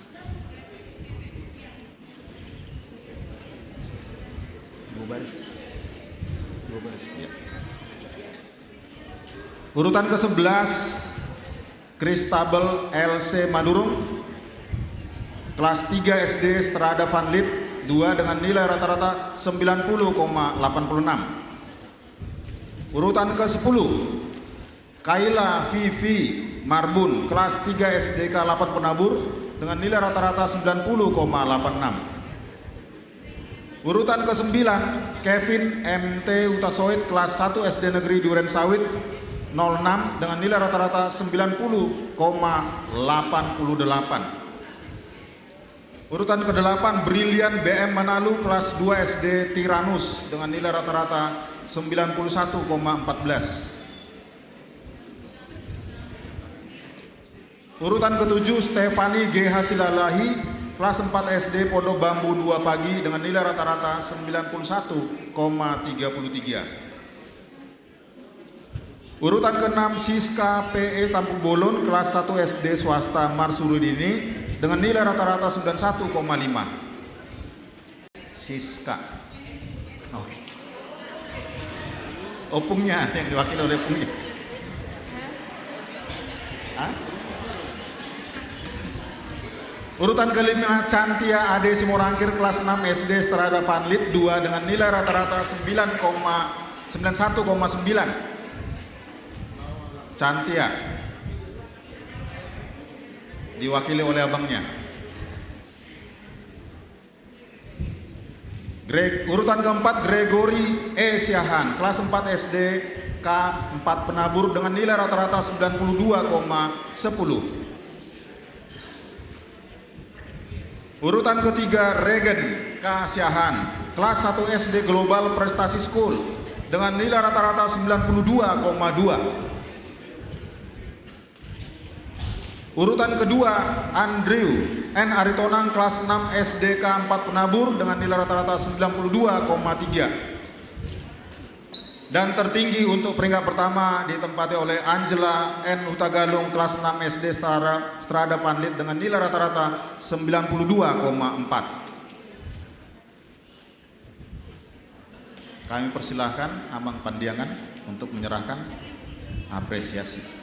Dua baris. Dua baris, ya. Urutan ke sebelas, Christabel L C Manurung, kelas tiga S D Strada Vanlit dua dengan nilai rata-rata sembilan puluh koma delapan puluh enam. Urutan ke sepuluh, Kaila Vivi Marbun, kelas tiga S D K delapan Penabur dengan nilai rata-rata sembilan puluh koma delapan enam. Urutan ke sembilan, Kevin M T Hutasoit, kelas satu S D Negeri Duren Sawit nol enam dengan nilai rata-rata sembilan puluh koma delapan puluh delapan. Urutan ke delapan, Brilian B M Manalu, kelas dua S D Tiranus dengan nilai rata-rata sembilan puluh satu koma empat belas. Urutan ketujuh, Stefani G H Silalahi, kelas empat S D Pondok Bambu dua Pagi dengan nilai rata-rata sembilan puluh satu koma tiga puluh tiga. Urutan keenam, Siska P E Tampubolon, kelas satu S D swasta Marsurudini dengan nilai rata-rata sembilan satu koma lima. Siska. Oke. Opungnya, yang diwakili oleh opungnya. Hah? Urutan kelima, Cantia Ade Simorangkir, kelas enam S D Strada Vanlit dua dengan nilai rata-rata sembilan koma sembilan satu koma sembilan. Cantia. Diwakili oleh abangnya. Greg-, urutan keempat, Gregory E Siahaan, kelas empat S D K empat Penabur dengan nilai rata-rata sembilan puluh dua koma sepuluh. Urutan ketiga, Regen K Siahaan, kelas satu S D Global Prestasi School dengan nilai rata-rata sembilan puluh dua koma dua. Urutan kedua, Andrew N Aritonang, kelas enam S D K empat Penabur, dengan nilai rata-rata sembilan puluh dua koma tiga. Dan tertinggi untuk peringkat pertama ditempati oleh Angela N Hutagalung, kelas enam S D Strada, Strada Vanlit, dengan nilai rata-rata sembilan puluh dua koma empat. Kami persilahkan Amang Pandiangan untuk menyerahkan apresiasi.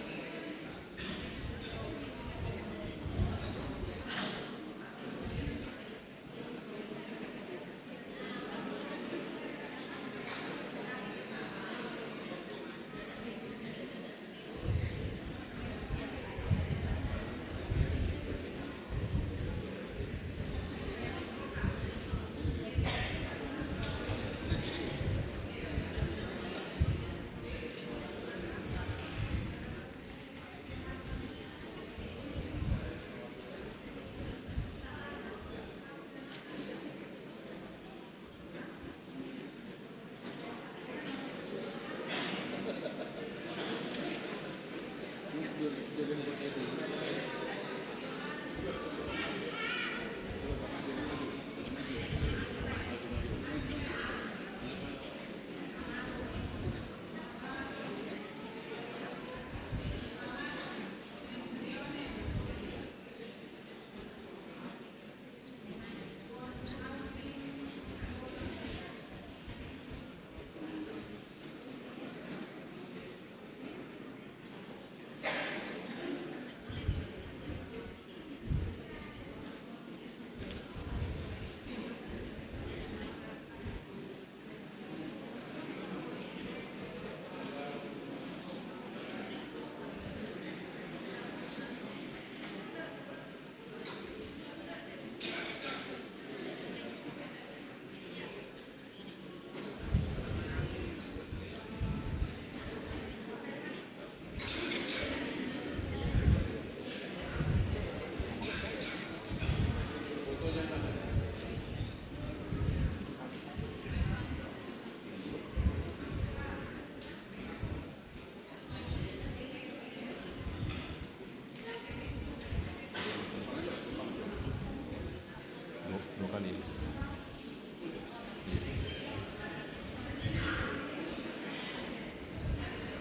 Dua, dua kali.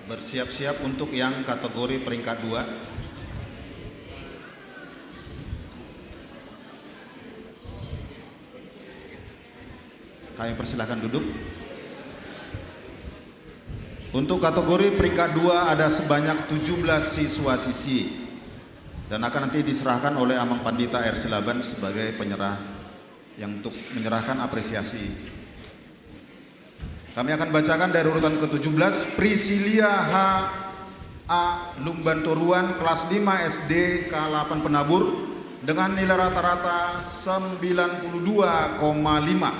Bersiap-siap untuk yang kategori peringkat dua. Kami persilahkan duduk. Untuk kategori peringkat dua ada sebanyak tujuh belas siswa-siswi dan akan nanti diserahkan oleh Amang Pandita R Silaban sebagai penyerah yang untuk menyerahkan apresiasi. Kami akan bacakan dari urutan ketujuh belas, Prisilia H A Lumbantoruan, kelas lima S D K delapan Penabur, dengan nilai rata-rata sembilan puluh dua koma lima.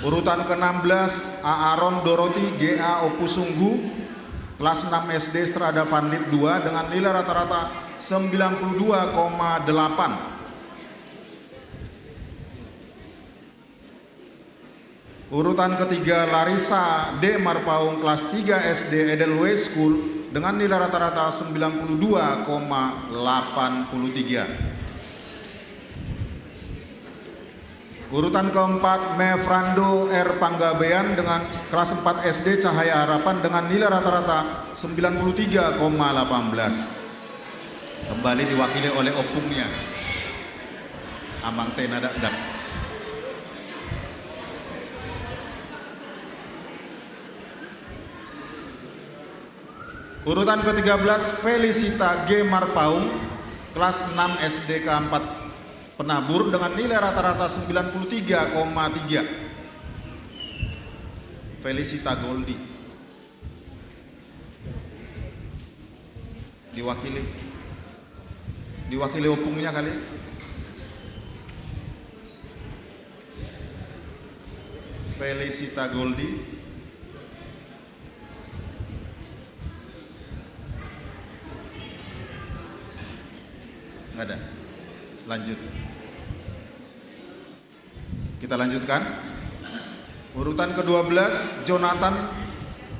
Urutan keenam belas, Aaron Dorothy G A Ompusunggu, kelas enam S D Strada Vanlit dua, dengan nilai rata-rata sembilan puluh dua koma delapan. Urutan ketiga, Larissa D Marpaung, kelas tiga S D Edelweiss School, dengan nilai rata-rata sembilan puluh dua koma delapan puluh tiga. Urutan keempat, Mefrando R Panggabean, dengan kelas empat S D Cahaya Harapan, dengan nilai rata-rata sembilan puluh tiga koma delapan belas. Kembali diwakili oleh opungnya, Amang Tena Dakdak. Urutan ketiga belas, Felicita G Marpaung, kelas enam S D K empat Penabur, dengan nilai rata-rata sembilan puluh tiga koma tiga. Felicita Goldi. Diwakili. Diwakili opungnya kali. Felicita Goldi. Nggak ada. Lanjut. Kita lanjutkan. Urutan kedua belas, Jonathan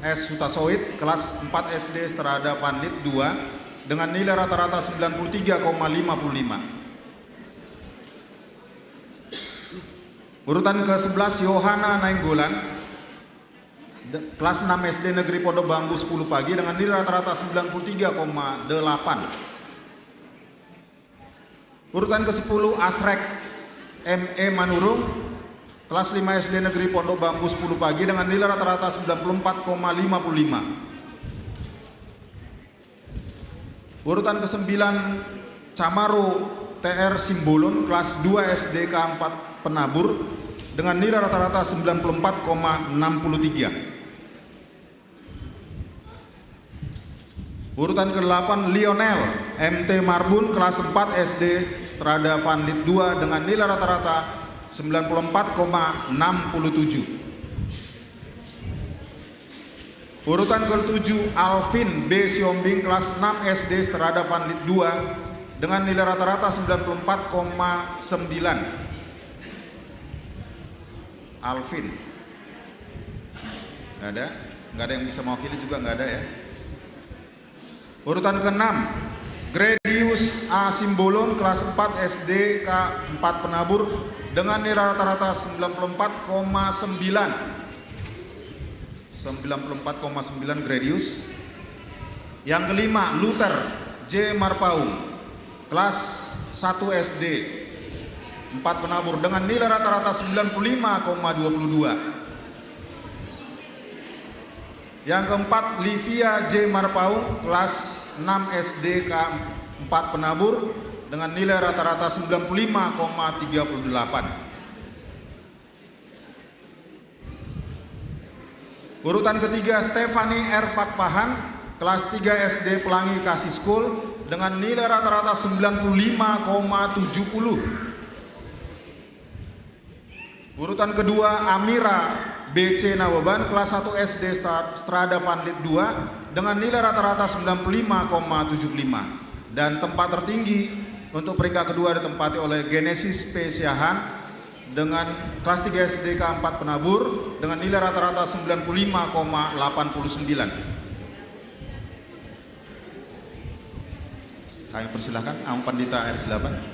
S Hutasoit, kelas empat S D Strada Vanlit dua, dengan nilai rata-rata sembilan puluh tiga koma lima puluh lima. Urutan ke sebelas, Yohana Nainggolan, de-, kelas enam S D Negeri Pondok Bambu Sepuluh Pagi dengan nilai rata-rata sembilan puluh tiga koma delapan. Urutan ke sepuluh, Asrek M E Manurung, kelas lima S D Negeri Pondok Bambu Sepuluh Pagi dengan nilai rata-rata sembilan puluh empat koma lima puluh lima. Urutan kesembilan, Camaro T R Simbolon, kelas dua S D K empat Penabur, dengan nilai rata-rata sembilan puluh empat koma enam puluh tiga. Urutan kedelapan, Lionel M T Marbun, kelas empat S D Strada Vanlit dua, dengan nilai rata-rata sembilan puluh empat koma enam puluh tujuh. Urutan ketujuh, Alvin B Siombing, kelas enam S D Strada Vanlit dua, dengan nilai rata-rata sembilan puluh empat koma sembilan. Alvin. Nggak ada? Nggak ada yang bisa mewakili juga, nggak ada, ya? Urutan keenam, Gredius A Simbolon, kelas empat S D K empat Penabur, dengan nilai rata-rata sembilan puluh empat koma sembilan. Sembilan puluh empat koma sembilan, Gredius. Yang kelima, Luther J Marpaung, kelas satu S D empat Penabur, dengan nilai rata-rata sembilan puluh lima koma dua puluh dua. Yang keempat, Livia J Marpaung, kelas enam S D K empat Penabur, dengan nilai rata-rata sembilan puluh lima koma tiga puluh delapan. Urutan ketiga, Stephanie R Pakpahan, kelas tiga S D Pelangi Kasih School, dengan nilai rata-rata sembilan puluh lima koma tujuh puluh. Urutan kedua, Amira B C Nababan, kelas satu S D Sta-, Strada Vanlit dua, dengan nilai rata-rata sembilan puluh lima koma tujuh puluh lima. Dan tempat tertinggi untuk peringkat kedua ditempati oleh Genesis P Siahaan dengan kelas tiga S D K empat Penabur dengan nilai rata-rata sembilan puluh lima koma delapan puluh sembilan. Kami persilahkan Amang Pandita R S delapan.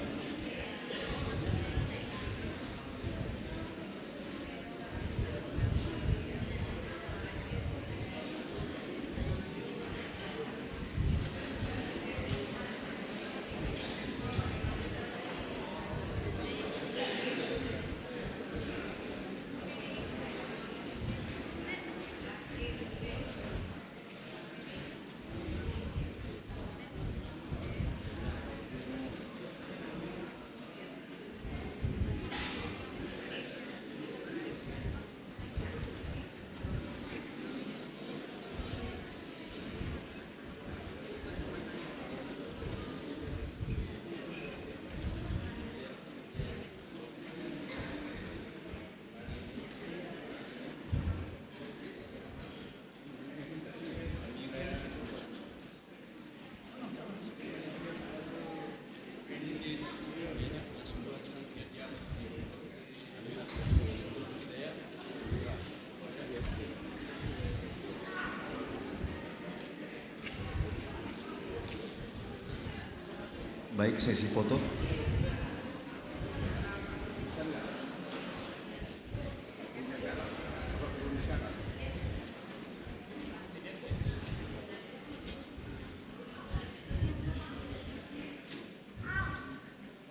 Baik, sesi foto.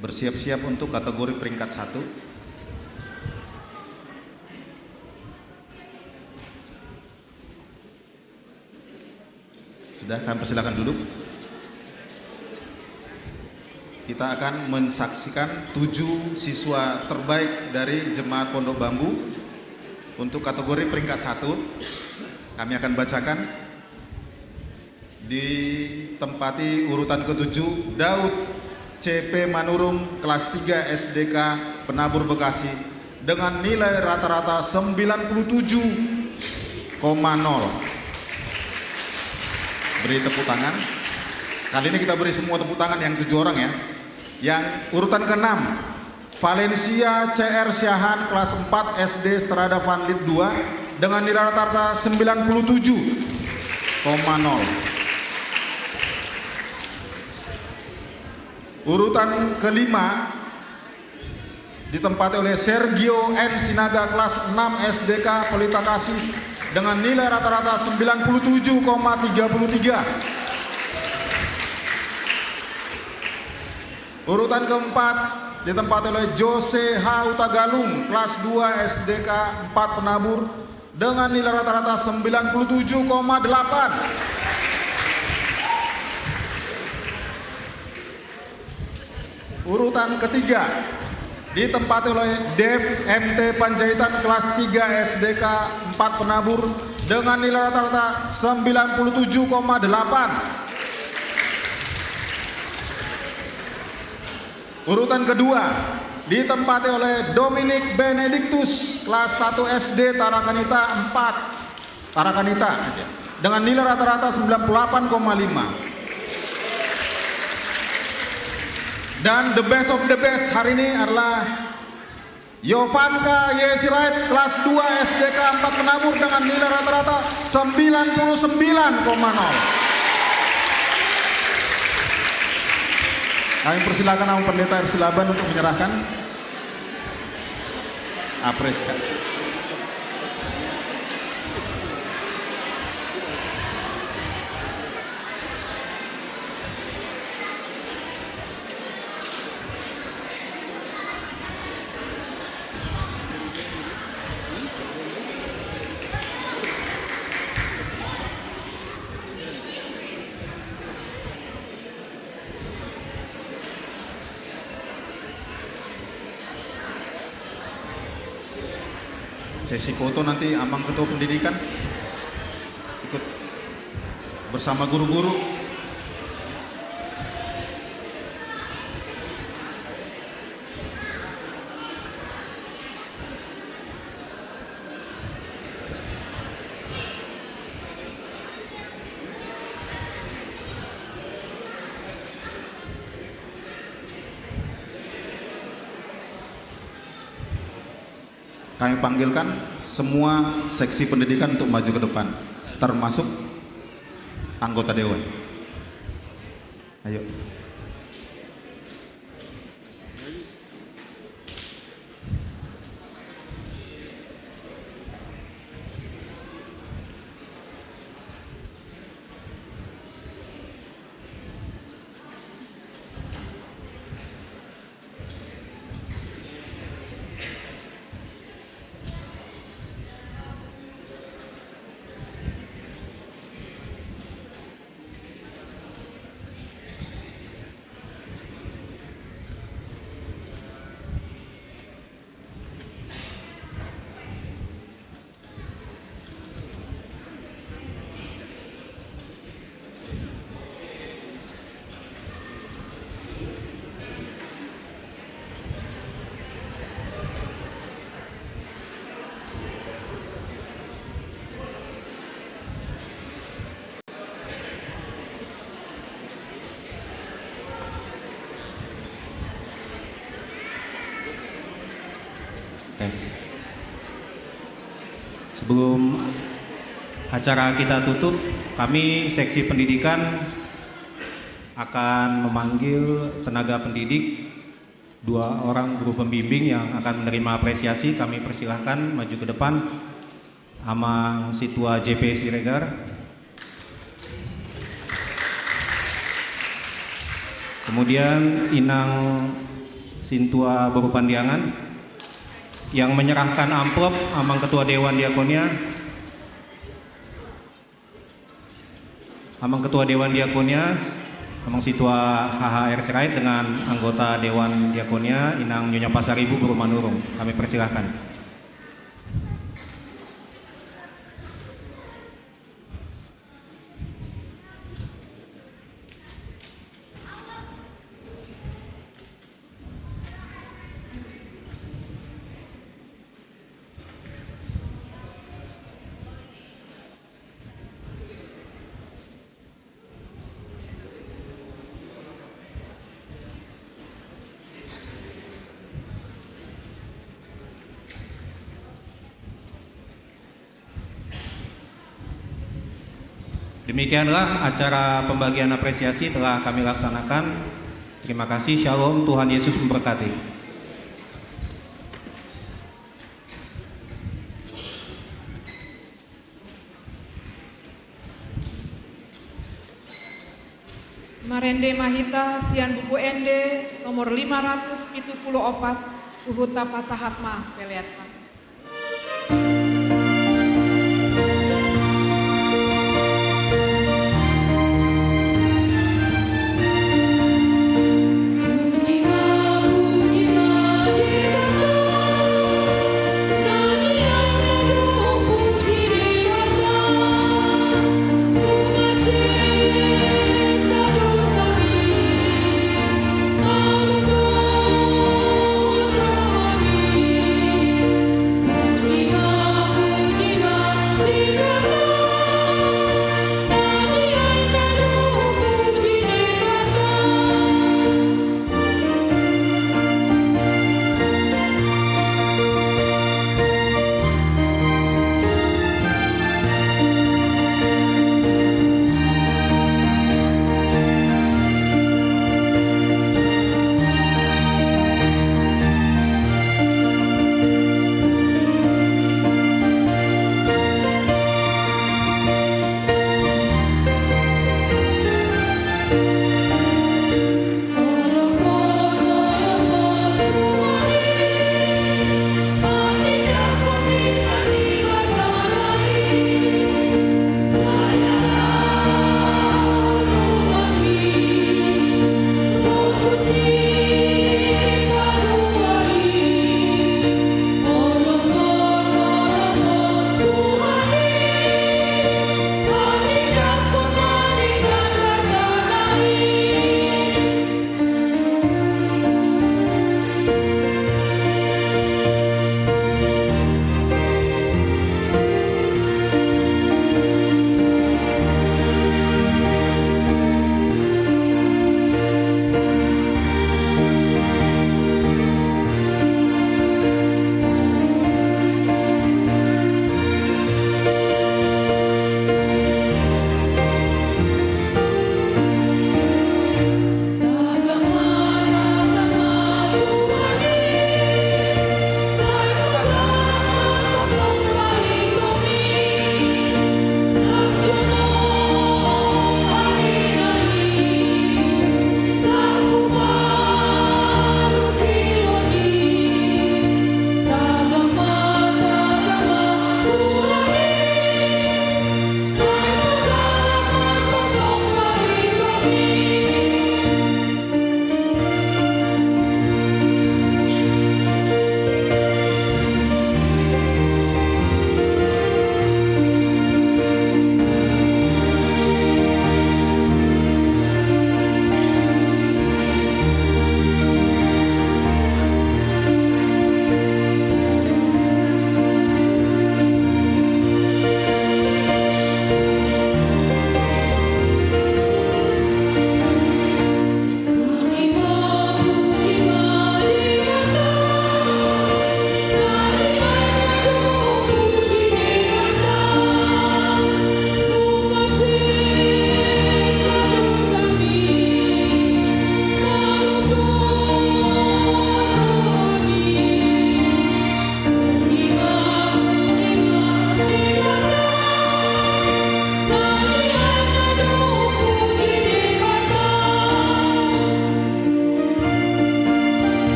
Bersiap-siap untuk kategori peringkat satu. Sudah, kami persilakan duduk. Kita akan menyaksikan tujuh siswa terbaik dari Jemaat Pondok Bambu untuk kategori peringkat satu. Kami akan bacakan. Ditempati urutan ketujuh, Daud C P Manurung, kelas tiga S D K Penabur Bekasi, dengan nilai rata-rata sembilan puluh tujuh koma nol. Beri tepuk tangan. Kali ini kita beri semua tepuk tangan yang tujuh orang, ya. Yang urutan keenam, Valencia C R Siahaan, kelas empat S D Strada Vanlit dua, dengan nilai rata-rata sembilan puluh tujuh koma nol. Urutan kelima ditempati oleh Sergio N Sinaga, kelas enam S D K Pelita Kasih, dengan nilai rata-rata sembilan puluh tujuh koma tiga puluh tiga. Urutan keempat ditempati oleh Jose H Hutagalung, kelas dua S D K empat Penabur, dengan nilai rata-rata sembilan puluh tujuh koma delapan. Urutan ketiga ditempati oleh Dev M T Panjaitan, kelas tiga S D K empat Penabur, dengan nilai rata-rata sembilan puluh tujuh koma delapan. Urutan kedua ditempati oleh Dominic Benedictus, kelas satu S D Tarakanita empat, Tarakanita, dengan nilai rata-rata sembilan puluh delapan koma lima. Dan the best of the best hari ini adalah Jovanka Y Sirait, kelas dua S D K empat Penabur, dengan nilai rata-rata sembilan puluh sembilan koma nol. Kami persilakan Amang Pendeta R Silaban untuk menyerahkan apresiasi. Sesi foto nanti Amang Ketua Pendidikan ikut bersama guru-guru. Kami panggilkan semua seksi pendidikan untuk maju ke depan, termasuk anggota dewan. Ayo. Tes. Sebelum acara kita tutup, kami seksi pendidikan akan memanggil tenaga pendidik, dua orang guru pembimbing yang akan menerima apresiasi. Kami persilahkan maju ke depan. Amang Sintua J P Siregar. Kemudian Inang Sintua Boru Pandiangan. Yang menyerahkan amplop, Amang Ketua Dewan Diakonia. Amang Ketua Dewan Diakonia, Amang Sintua H H R Sirait, dengan anggota Dewan Diakonia, Inang Nyonya Pasaribu Boru Manurung. Kami persilahkan. Demikianlah acara pembagian apresiasi telah kami laksanakan. Terima kasih, shalom, Tuhan Yesus memberkati. Marende ma hita sian Buku Ende nomor lima ratus pitu pulu opat, huhut tapasahat ma pelean.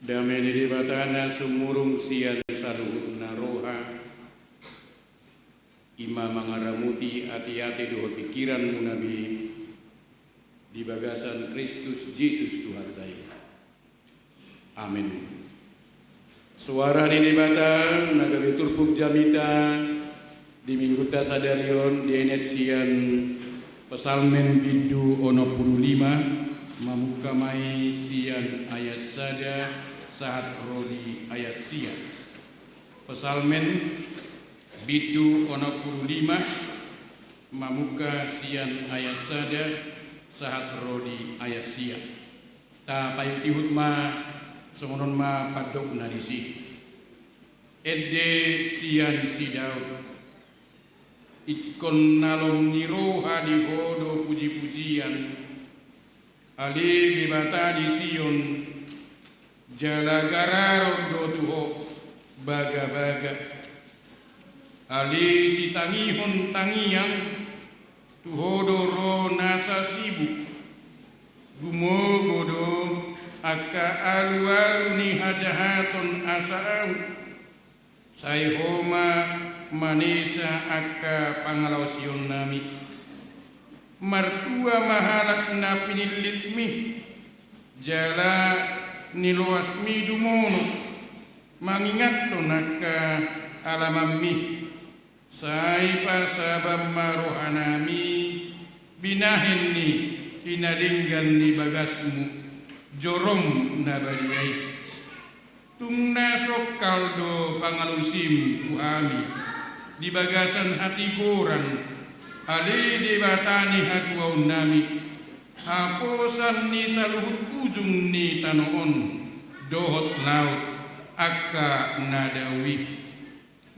Dame ni Debata na sumurung sian saluhutna roha, i ma mangaramoti ateate dohot pingkiranmuna be di bagasan Kristus Jesus Tuhanta i. Amen. Soara ni Debata na gabe turpuk jamita di Minggunta sadari on dienet sian Psalmen bindu onom pulu lima, mamungka ma i sian ayat sada sahat ro di ayat sia. Psalmen bindu onom pulu lima, mamungka sian ayat sada sahat ro di ayat sia. Tapaihutihut ma, songon on ma pandokna disi. Ende sian si Daud. Ingkon nalong ni roha di Ho do pujipujian, ale Debata di Sion, jala gararon do tu Ho bagabaga. Ale sitangihon tangiang, tu Ho do ro nasa sibuk. Gumogo do angka alualu ni hajahaton asa ahu. Sai Ho ma manesa angka pangalaosionnami. Martua ma halak na pinillitmi, jala niloasmi dumonok, mangingathon angka alamanmi. Sai pasaban ma rohanami binahen ni pinadenggan ni bagasmu, jorom na badia i. Tung na songkal do pangalaosim tu hami di bagasan hatigoran, ale Debata ni hatuaonnami, haposan ni saluhut ujung ni tano on, dohot laut, angka na dao i.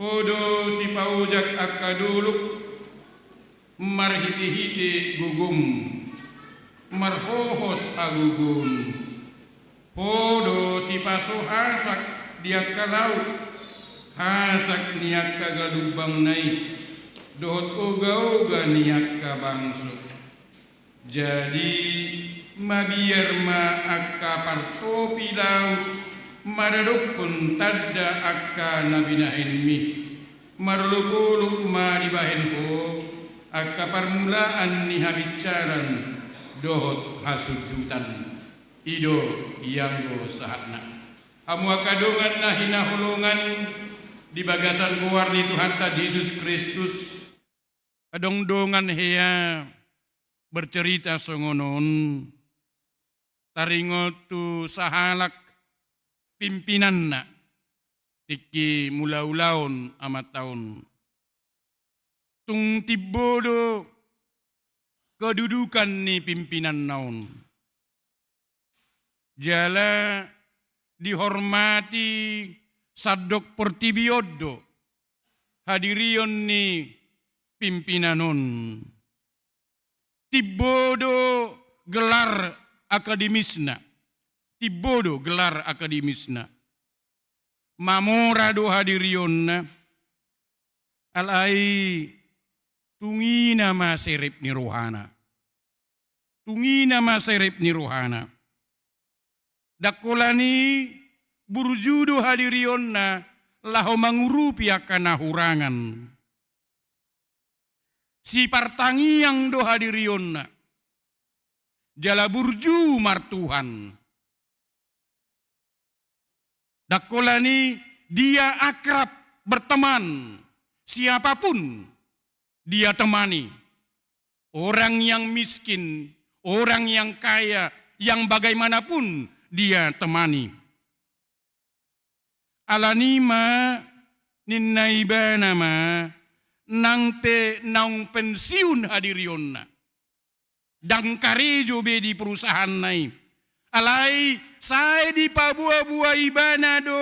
Ho do sipaojak angka dolok, marhitehite gogom, marhohos hagogoon. Ho do sipaso hasak di angka laut, hasak ni angka galumbangna i, dohot ogaoga ni angka bangso. Jadi, mabiar ma angka partopi laut maradophon tanda angka na binahenmi. Marolopolop ma dibahen Ho angka parmulaan ni habinsaran dohot hasundutan. I do ianggo sahatna. Hamu angka dongan na hinaholongan di bagasan goar ni Tuhanta Jesus Kristus, adong dongan hea bercerita songon on, taringot tu sahalak pimpinanna tingki mulaulaon amanta on. Tung timbo do kedudukan ni pimpinanna on. Jala dihormati sandok portibi on do hadirion ni pimpinan on. Timbo do gelar akademisna. Timbo do gelar akademisna. Mamora do hadirionna. Alai tung i nama serep ni rohana. Tung i nama serep ni rohana. Ndang holan i burju do hadirionna laho mangurupi angka na hurangan. Sipartangiang do hadirionna. Jala burju martuhan. Ndang holan i dia akrab berteman, siapapun dia temani. Orang yang miskin, orang yang kaya, yang bagaimanapun dia temani. Alani i ma ninna ibana ma nang pe naung pensiun hadirionna. Ndang karejo be di perusahaanna i. Alai sai dipaboaboa ibana do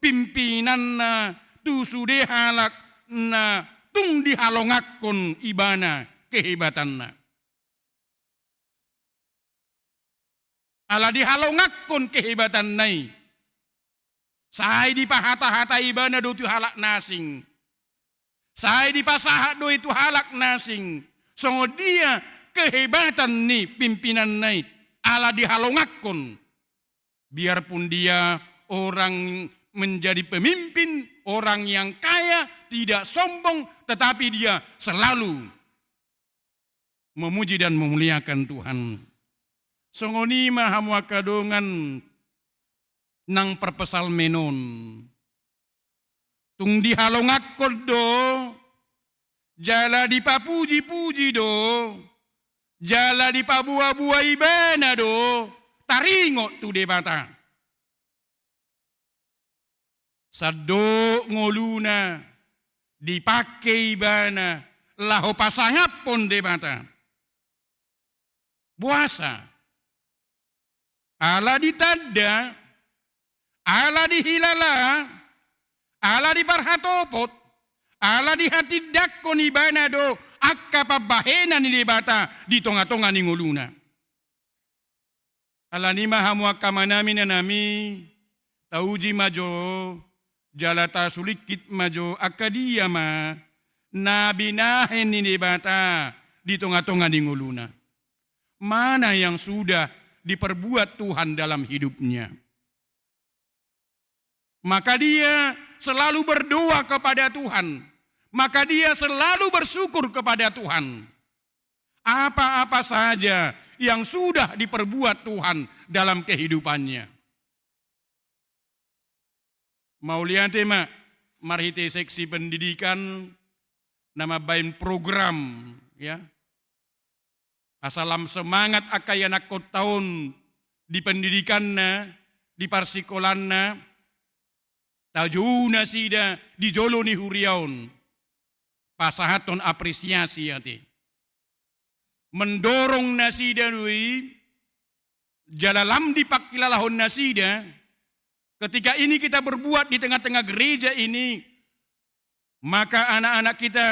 pimpinanna tu sude halak na tung dihalonganhon ibana kehebatanna. Ala dihalonganhon kehebatanna i. Sai dipahatahata ibana do tu halak na asing. Sai dipasahat do i tu halak na asing. Songon dia kehebatan ni pimpinanna i ala dihalonganhon. Biarpun dia orang menjadi pemimpin, orang yang kaya, tidak sombong, tetapi dia selalu memuji dan memuliakan Tuhan. Songon i ma hamu angka dongan nang parpsalmen on. Tung dihalonganghon do, jala dipapuji-puji do, jala dipaboa-boa ibana do, taringot tu Debata. Sandok ngoluna dipangke ibana laho pasangaphon Debata. Boasa? Ala ditanda, ala dihilala, ala diparhatopot, ala dihatindanghon ibana do angka pambahenan ni Debata di tonga-tonga ni ngoluna. Alani i ma hamu angka amanami, inanami, tauji ma jo, jala tasulingkit ma jo angka dia ma na binahen ni Debata di tonga-tonga ni ngoluna. Mana yang sudah diperbuat Tuhan dalam hidupnya? Maka dia selalu berdoa kepada Tuhan. Maka dia selalu bersyukur kepada Tuhan. Apa-apa saja yang sudah diperbuat Tuhan dalam kehidupannya. Mauliate ma marhite seksi pendidikan na mambahen program, ya. Asa lam semangat angka ianakkonta on di pendidikanna, di parsikolaanna, tajou nasida di jolo ni huria on pasahathon apresiasi ate. Mendorong nasida do i, jala lam dipangkilalahon nasida, ketika ini kita berbuat di tengah-tengah gereja ini, maka anak-anak kita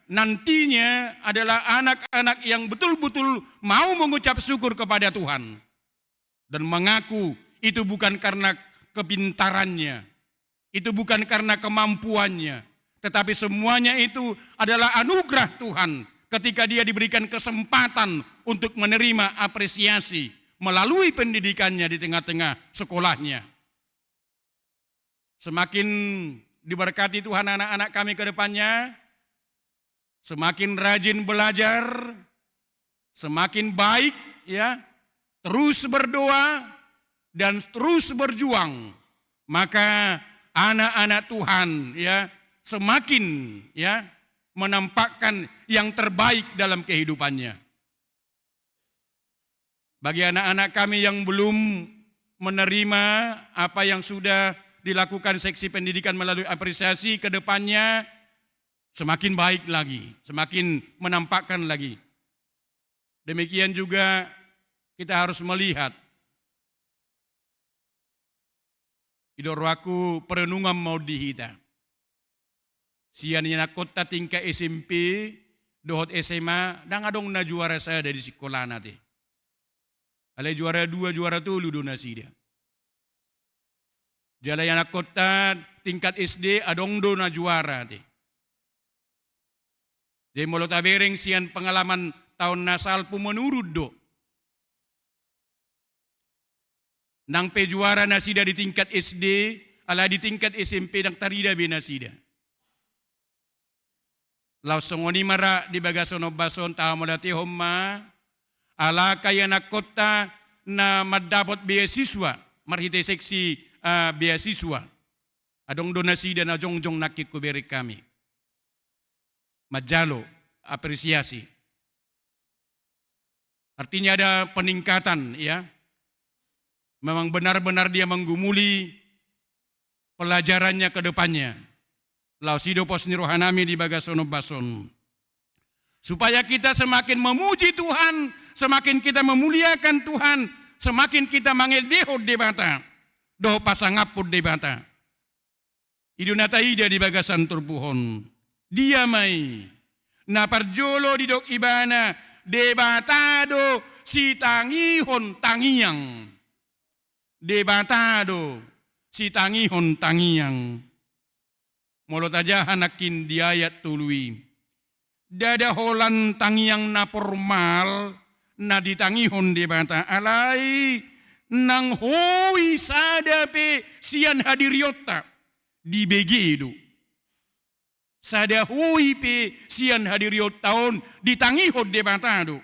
nantinya adalah anak-anak yang betul-betul mau mengucap syukur kepada Tuhan dan mengaku itu bukan karena kepintarannya, itu bukan karena kemampuannya, tetapi semuanya itu adalah anugerah Tuhan ketika dia diberikan kesempatan untuk menerima apresiasi melalui pendidikannya di tengah-tengah sekolahnya. Semakin diberkati Tuhan anak-anak kami ke depannya, semakin rajin belajar, semakin baik, ya, terus berdoa dan terus berjuang, maka anak-anak Tuhan, ya, semakin, ya, menampakkan yang terbaik dalam kehidupannya. Bagi anak-anak kami yang belum menerima apa yang sudah dilakukan seksi pendidikan melalui apresiasi, ke depannya semakin baik lagi, semakin menampakkan lagi. Demikian juga kita harus melihat, i do rohangku, perenungan ma on di hita. Sian ianakkonta tingkat S M P dohot S M A, ndang adong na juara sada di sikolana ate. Alai juara dua, juara tolu do nasida. Jala ianakkonta tingkat S D adong do na juara ate. Jadi molo tabereng sian pengalaman taon na salpu, menurun do. Nang pe juara nasida di tingkat S D, alai di tingkat S M P ndang tarida be nasida. Laos songon i ma ra di bagasan ombas on, tahamauliatehon ma, ala angka ianakkonta na mandapot beasiswa, marhite seksi, ah, beasiswa. Adong do nasida na jongjong nangkin hubereng hami manjalo apresiasi. Artinya ada peningkatan, ya. Memang benar-benar dia menggumuli pelajarannya ke depannya. Laos i do pos ni rohanami di bagasan ombas on. Supaya kita semakin memuji Tuhan, semakin kita memuliakan Tuhan, semakin kita mangendehon Debata dohot pasangaphon Debata. I do na taida di bagasan turpuk on. Dia ma i? Na parjolo didok ibana, Debata do sitangihon tangiang. Debata do sitangihon tangiang. Molo tajaha nangkin di ayat tolu i, ndada holan tangiang na formal na ditangihon Debata, alai Nang hoi sada pe sian hadirionta, dibege do. Sada hoi pe sian hadirionta on, ditangihon Debata do.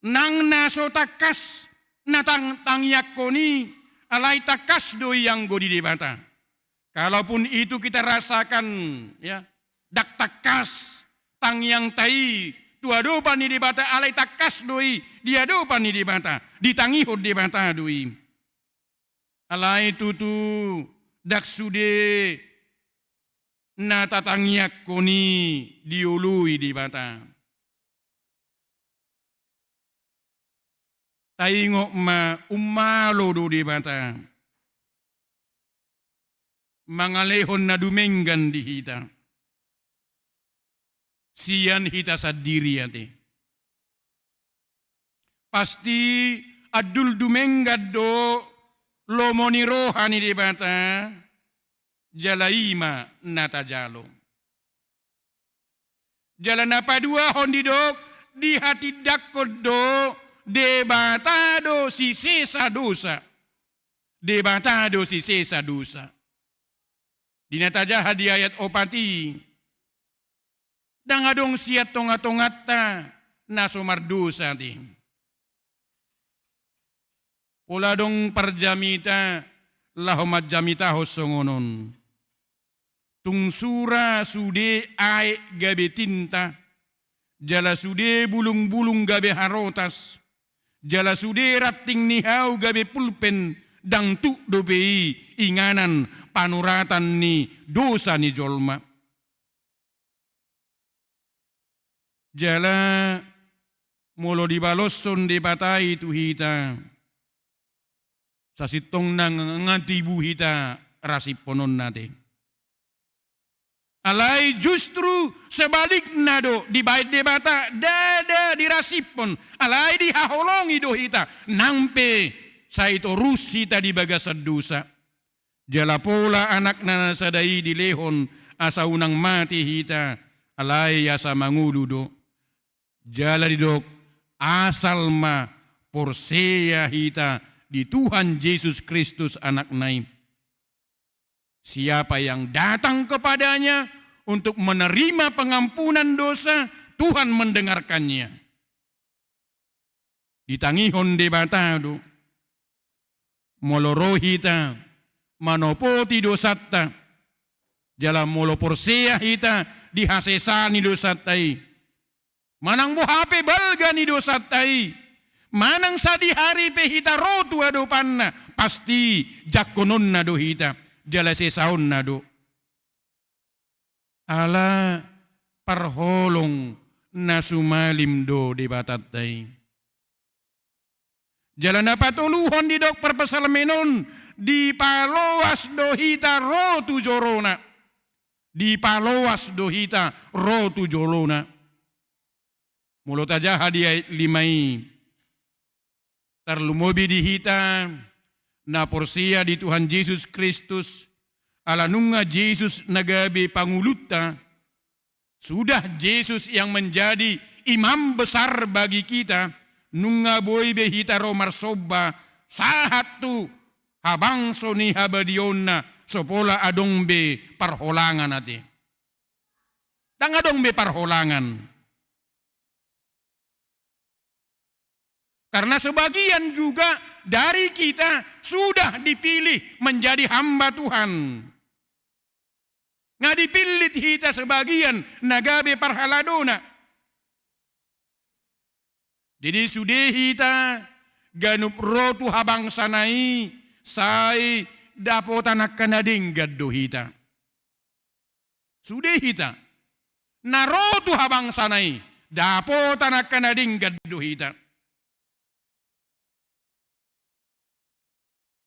Nang na so tangkas na tang-, tangiangkon i, alai tangkas do i anggo di Debata. Kalaupun itu kita rasakan, ya, ndang tangkas tangiangta i tu adopan ni Debata, alai tangkas do i di adopan ni Debata, ditangihon Debata do i. Alai tutu ndang sude na tatangiangkon i dioloi Debata. Taingot ma, ummalo do Debata mangalehon na dumenggan di hita sian hita sandiri ate. Pasti andul dumenggan do lomo ni roha ni Debata, jala i ma na tajalo. Jala na paduahon didok, dihatindangkon do Debata do sisesa dosa. Debata do sisesa dosa. Di na tajaha di ayat opat i, ndang adong sian tongatonganta na so mardosa ate. Pola adong parjamita laho manjamitahon songon on. Tung sura sude aek gabe tinta, jala sude bulungbulung gabe harotas, jala sude ranting ni hau gabe pulpen, ndang tuk dope i inganan panuratan ni dosa ni jolma. Jala molo dibaloshon Debata i tu hita, sasintongna nga tibu hita rasiphonon ate. Alai justru sebalikna do, dibaen Debata ndada dirasiphon, alai dihaholongi do hita, nang pe sai torus hita di bagasan dosa. Jala pola Anakna na sada i dilehon asa unang mate hita, alai asa mangolu do. Jala didok, asal ma porsea hita di Tuhan Jesus Kristus Anakna i. Siapa yang datang kepada-Nya untuk menerima pengampunan dosa, Tuhan mendengarkannya. Ditangihon Debata do. Molo ro hita manopoti dosanta, jala molo porsea hita di hasesaan ni dosanta i, manang boha pe balga ni dosanta i, manang sadihari pe hita ro tu adopanna, pasti jangkononna do hita, jala sesaonna do. Ala parholong na sumalim do Debatanta i. Jala na patoluhon didok parpsalmen on, dipaloas do hita ro tu jolona. Dipaloas do hita ro tu jolona. Molo tajaha di ayat lima i, tarlumobi di hita na porsea di Tuhan Jesus Kristus, ala nunga Jesus na gabe pangulunta, sudah Jesus yang menjadi imam besar bagi kita, nunga boi be hita ro marsomba sahat tu habangso ni habadiaonna, so pola adong be parholangan ate. Ndang adong be parholangan. Karena sebagian juga dari kita sudah dipilih menjadi hamba Tuhan. Nga dipillit hita sebagian na gabe parhaladona. Jadi sude hita ganup ro tu habangsana i, sai dapotan angka na denggan do hita. Sude hita na ro tu habangsana i, dapotan angka na denggan do hita.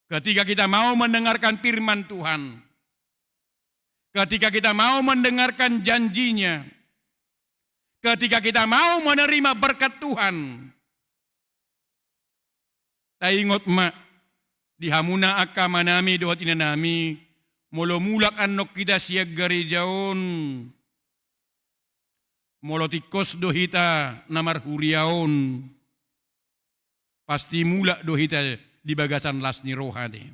Ketika kita mau mendengarkan firman Tuhan, ketika kita mau mendengarkan janji-Nya, ketika kita mau menerima berkat Tuhan, taingot ma, di hamuna angka amanami dohot inanami, molo mulak annon hita sian gareja on, molo tingkos do hita na marhuria on, pasti mulak do hita di bagasan las ni roha, ate.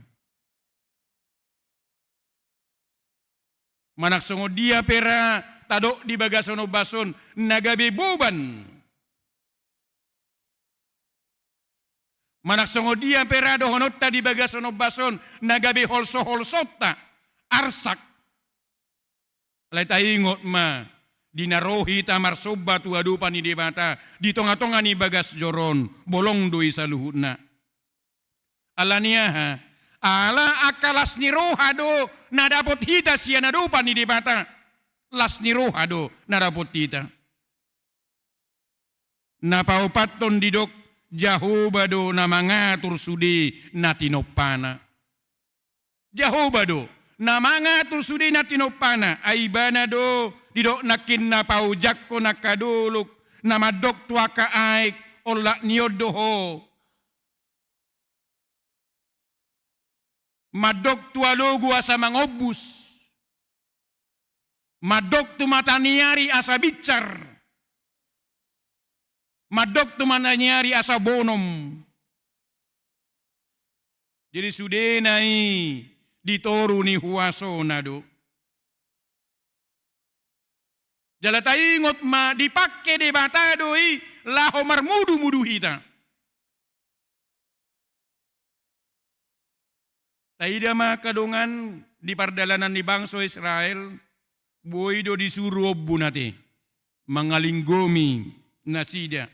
Manang songon dia pe ra tadok di bagasan ombas on na gabe boban. Manang songon dia pe ra dohononta di bagasan ombas on na gabe holso-holsonta, arsak. Alai taingot ma, di na ro hita marsomba tu adopan ni Debata di tonga-tonga ni bagas joro on, bolong do i saluhutna. Ala ni aha? Ala angka las ni roha do na dapot hita sian adopan ni Debata. Las ni roha do na dapot hita. Na paopathon didok, Jahowa do na mangatur sude na tinompana. Jahowa do na mangatur sude na tinompana, ai Ibana do didok nangkin na paojakhon angka dolok, na mandok tu angka aek, olat ni on do ho. Mandok tu alogo asa mangombus. Mandok tu mata ni ari asa binsar. Mandok tu mata ni ari asa bonom. Jadi sudena i di toru ni huasona do. Jala taingot ma, dipangke Debata do i laho marmudu-mudu hita. Taida ma angka dongan, di pardalanan ni bangso Israel, boi do disuru ombun, ate, mangalinggomi nasida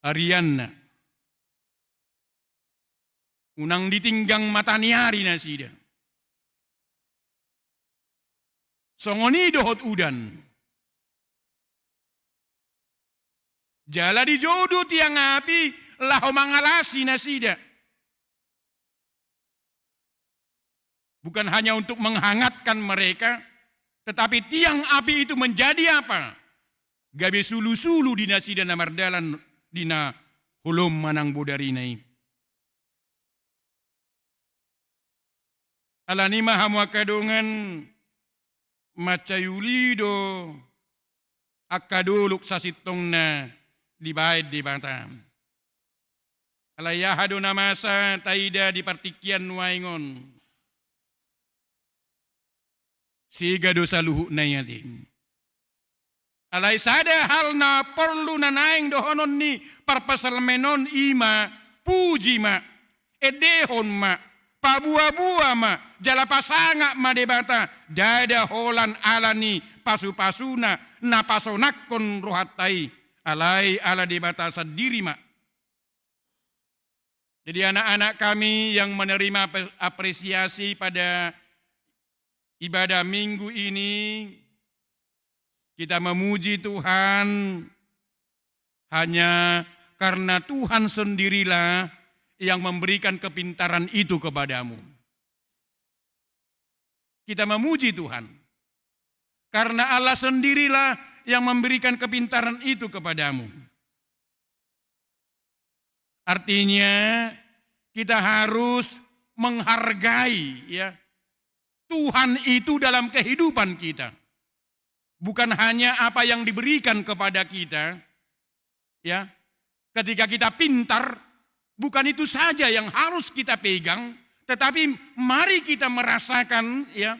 arianna. Unang ditinggang mata ni ari nasida. Songon i dohot udan. Jala dijou do tiang api laho mangalasi nasida. Bukan hanya untuk menghangatkan mereka, tetapi tiang api itu menjadi apa? Gabe sulu-sulu di nasida na mardalan di na holom manang bodarina i. Ala ni i ma hamu angka dongan, mansai uli do angka dolok sasintongna dibaen Debata. Alai aha do na masa taida di partingkian nuaeng on? Sega do saluhutna i, ate. Alai sada hal na porlu na naeng dohonon ni parpsalmen on i ma, puji ma, endehon ma, paboa-boa ma, jala pasangap ma Debata, ndada holan ala ni pasu-pasuna na pasonangkon rohanta i, alai ala Debata sandiri ma. Jadi anak-anak kami yang menerima ape-, apresiasi pada ibadah minggu ini, kita memuji Tuhan hanya karena Tuhan sendirilah yang memberikan kepintaran itu kepadamu. Kita memuji Tuhan. Karena Allah sendirilah yang memberikan kepintaran itu kepadamu. Artinya, kita harus menghargai, ya, Tuhan itu dalam kehidupan kita. Bukan hanya apa yang diberikan kepada kita, ya. Ketika kita pintar, bukan itu saja yang harus kita pegang, tetapi mari kita merasakan, ya,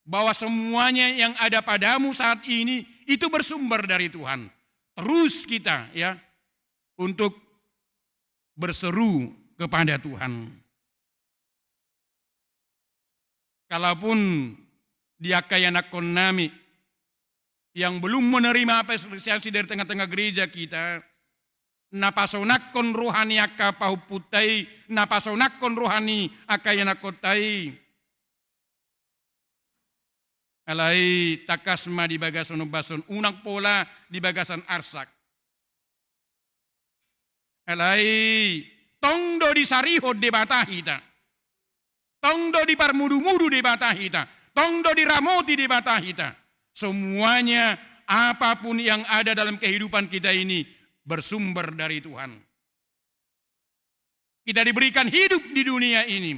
bahwa semuanya yang ada padamu saat ini itu bersumber dari Tuhan. Terus kita, ya, untuk berseru kepada Tuhan. Kalaupun di angka ianakhon nami yang belum menerima apresiasi dari tengah-tengah gereja kita, na pasonangkon roha ni angka pahompunta i, na pasonangkon roha ni angka ianakhonta i, alai tangkas ma di bagasan ombas on, unang pola di bagasan arsak. Alai tong do disarihon Debata hita. Tong do diparmudu-mudu Debata hita. Tong do diramoti Debata hita. Semuanya, apapun yang ada dalam kehidupan kita ini, bersumber dari Tuhan. Kita diberikan hidup di dunia ini.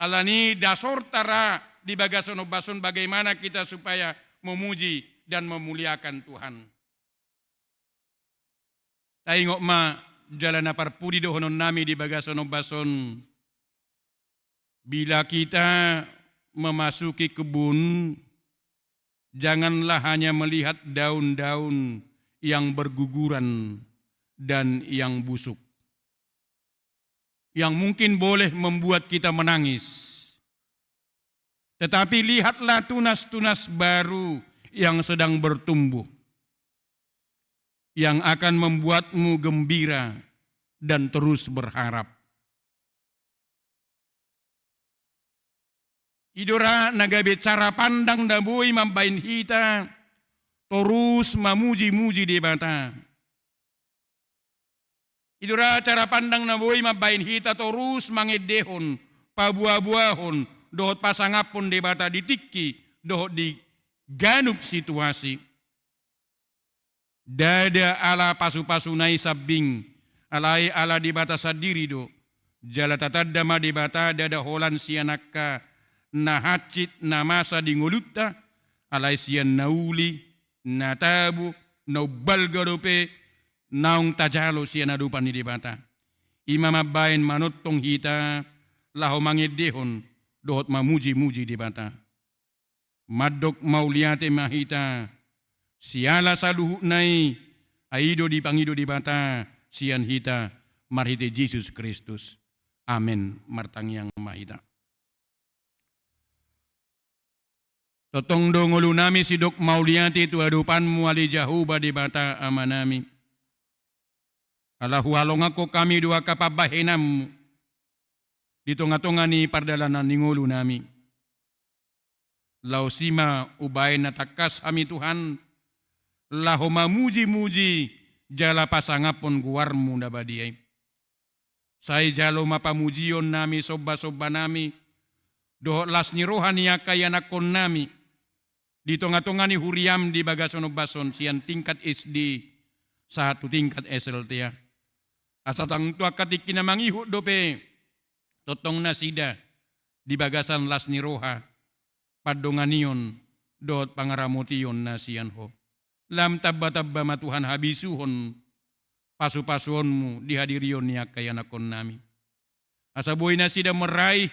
Alani i, dasorta ra di bagasan ombas on bagaimana kita supaya memuji dan memuliakan Tuhan. Taingot ma jala na parpudi dohononnami di bagasan ombas on. Bila kita memasuki kebun, janganlah hanya melihat daun-daun yang berguguran dan yang busuk, yang mungkin boleh membuat kita menangis. Tetapi lihatlah tunas-tunas baru yang sedang bertumbuh, yang akan membuatmu gembira dan terus berharap. I do ra na gabe cara pandang na boi mambahen hita torus mamuji-muji Debata. I do ra cara pandang na boi mambahen hita torus mangendehon, paboa-boahon, dohot pasangaphon Debata di tingki dohot di ganup situasi. Ndada ala pasu-pasuna i sambing, alai ala Debata sandiri do. Jala tatanda ma Debata ndada holan sian angka na hansit na masa di ngolunta, alai sian na uli, na tabo, na umbalga dope naung tajalo sian adopan ni Debata. I ma mambahen manongtong hita laho mangendehon dohot mamuji-muji Debata. Mandok mauliate ma hita siala saluhutna i, ai i do dipangido Debata sian hita marhite Jesus Kristus. Amen. Martangiang ma hita. Tongtong do ngolunami sidok mauliate tu adopanmu ale Jahowa Debata Amanami. Ala huhalonganhon hami do angka pambahenanmu di tonga-tonga ni pardalanan ni ngolunami. Laos i ma umbahen na tangkas hami Tuhan, laho mamuji-muji jala pasangaphon goarmu na badia i. Sai jalo ma pamujionnami, somba-sombanami, dohot las ni roha ni angka ianakkonnami, di tonga-tonga ni huriam di bagasan ombas on sian tingkat S D, sahat tu tingkat S L T A. Asa tung tu angka tingki na mangihut dope, tongtong nasida, di bagasan las ni roha, pandonganion, dohot pangaramotion na sian Ho. Lam tamba-tamba ma Tuhan habisuhon pasu-pasuonmu di hadirion ni angka ianakkonnami. Asa boi nasida meraih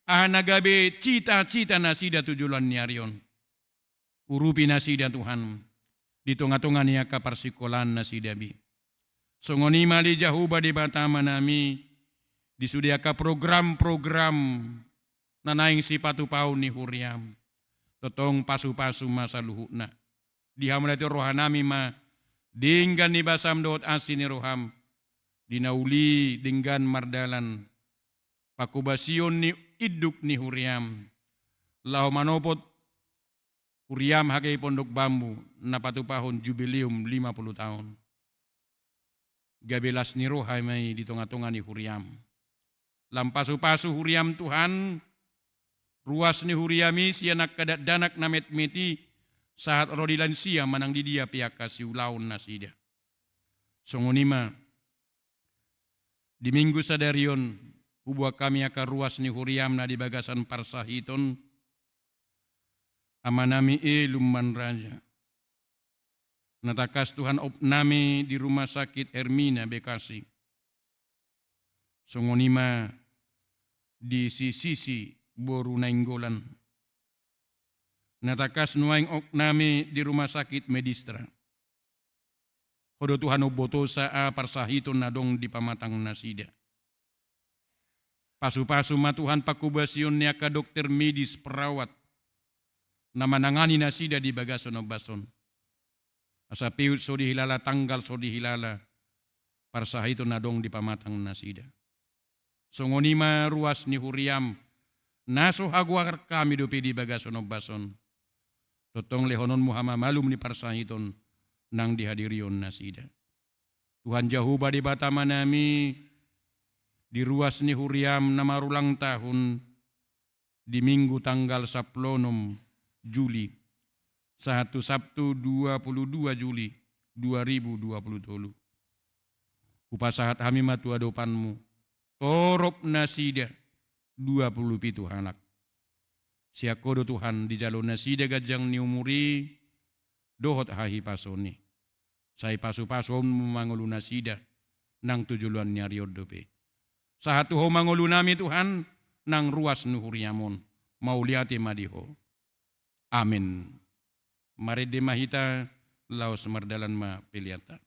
aha na gabe cita-cita nasida tu joloan ni ari on. Urupi nasida Tuhan, di tonga-tonga ni angka parsingkolaan nasida be. Songon i ma ale Jahowa Debata Amanami, di sude angka program-program na naeng sipatupaon ni huriam. Tongtong pasu-pasu ma saluhutna. Dihamauliate rohanami ma denggan ni basam dohot asi ni roham. Di na uli denggan mardalan. Panghobasion ni induk ni huriam. Laho manopot huriam H G I Pondok Bambu na patupahon jubileum lima puluh taon. Gabe las ni roha ma i di tonga-tonga ni huriam. Lam pasu-pasu huriam Tuhan, ruas ni huriam i sian angka dakdanak na metmet i, sahat ro di lansia manang di dia pe angka siulaon nasida. Songon i ma, di Minggu sadari on, huboan hami angka ruas ni huriam na di bagasan parsahiton, Amanami E. Lumban Raja. Na tangkas Tuhan opnami di Rumah Sakit Hermina Bekasi. Songon i ma di si Sisi boru Nainggolan. Na tangkas nuaeng opnami di Rumah Sakit Medistra. Ho do Tuhan umbotosa aha parsahiton na adong di pamatang nasida. Pasu-pasu ma Tuhan panghobasion ni angka dokter medis, perawat, na manangani nasida di bagasan ombas on. Asa pehut so dihilala, tanggal so dihilala, parsahiton na adong di pamatang nasida. Songon i ma ruas ni huriam, na so hagoarhon hami dope di bagasan ombas on. Tongtong lehononmu hamamalum ni parsahiton nang di hadirion nasida. Tuhan Jahowa Debata Amanami, di ruas ni huriam na marulang tahun, di Minggu tanggal sampulu onom Juli, sahat tu Sabtu dua puluh dua Juli dua ribu dua puluh tolu. Hupasahat hami ma tu adopanmu, torop nasida dua puluh pitu halak. Sian Ho do Tuhan dijalo nasida ganjang ni umur i, dohot hahipason i. Sai pasu-pasu Ho ma ngolunasida, nang tu joloan ni ari on dope. Sahat tu Ho ma ngolunami Tuhan, nang ruas ni huriaM on, mauliate ma di Ho. Amen. Marende ma hita, laos mardalan ma peleanta.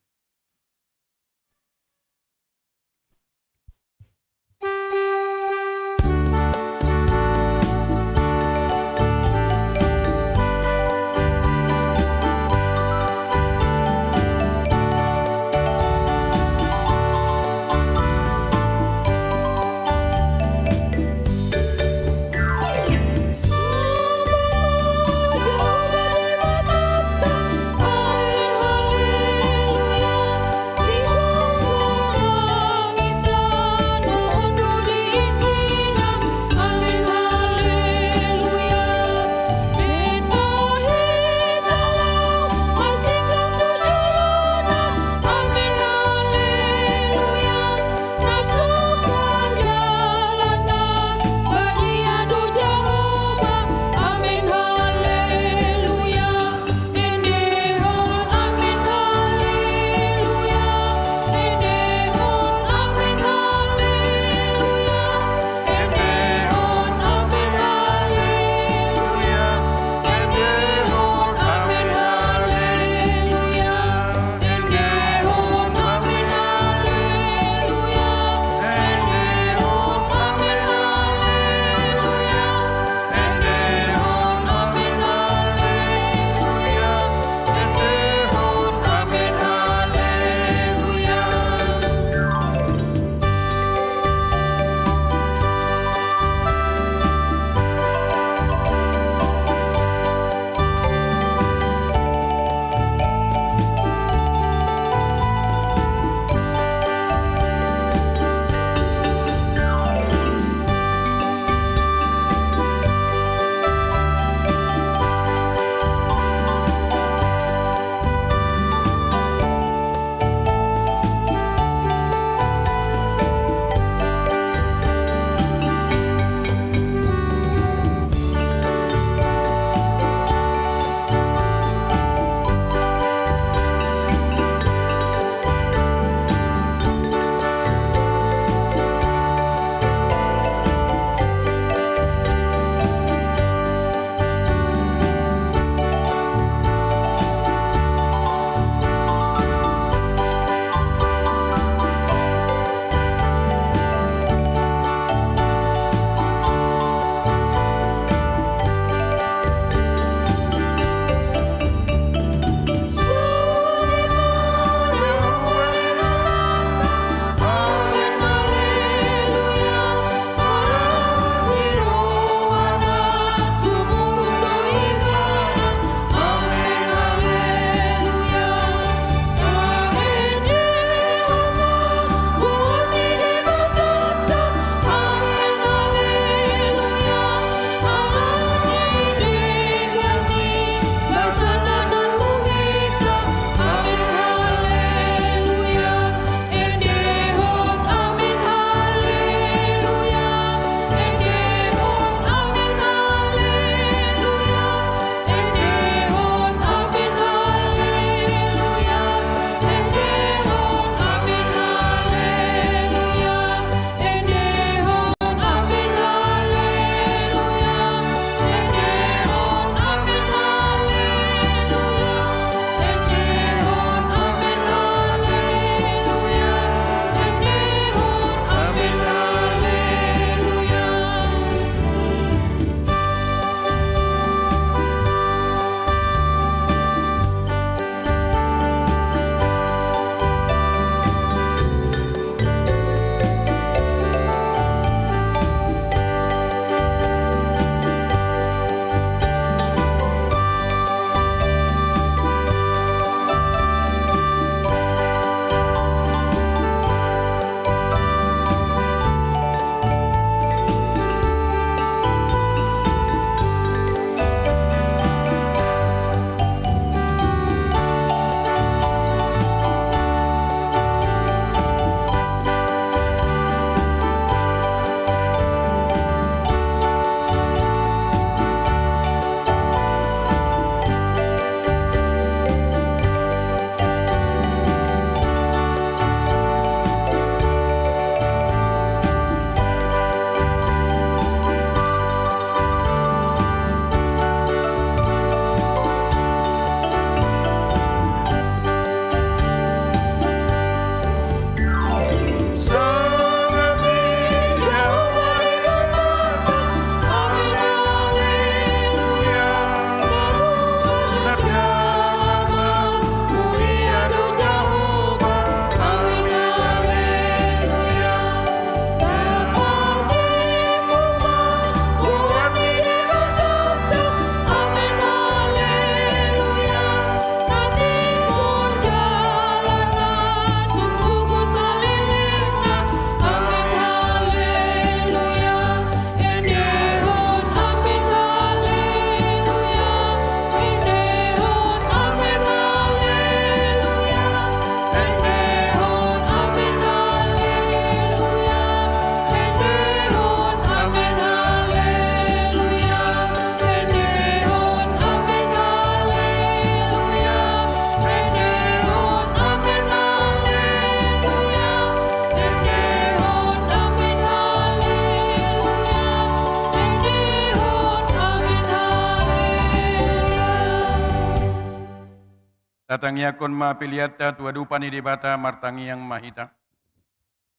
Tatangiangkon ma peleanta tu adopan ni Debata. Martangiang ma hita.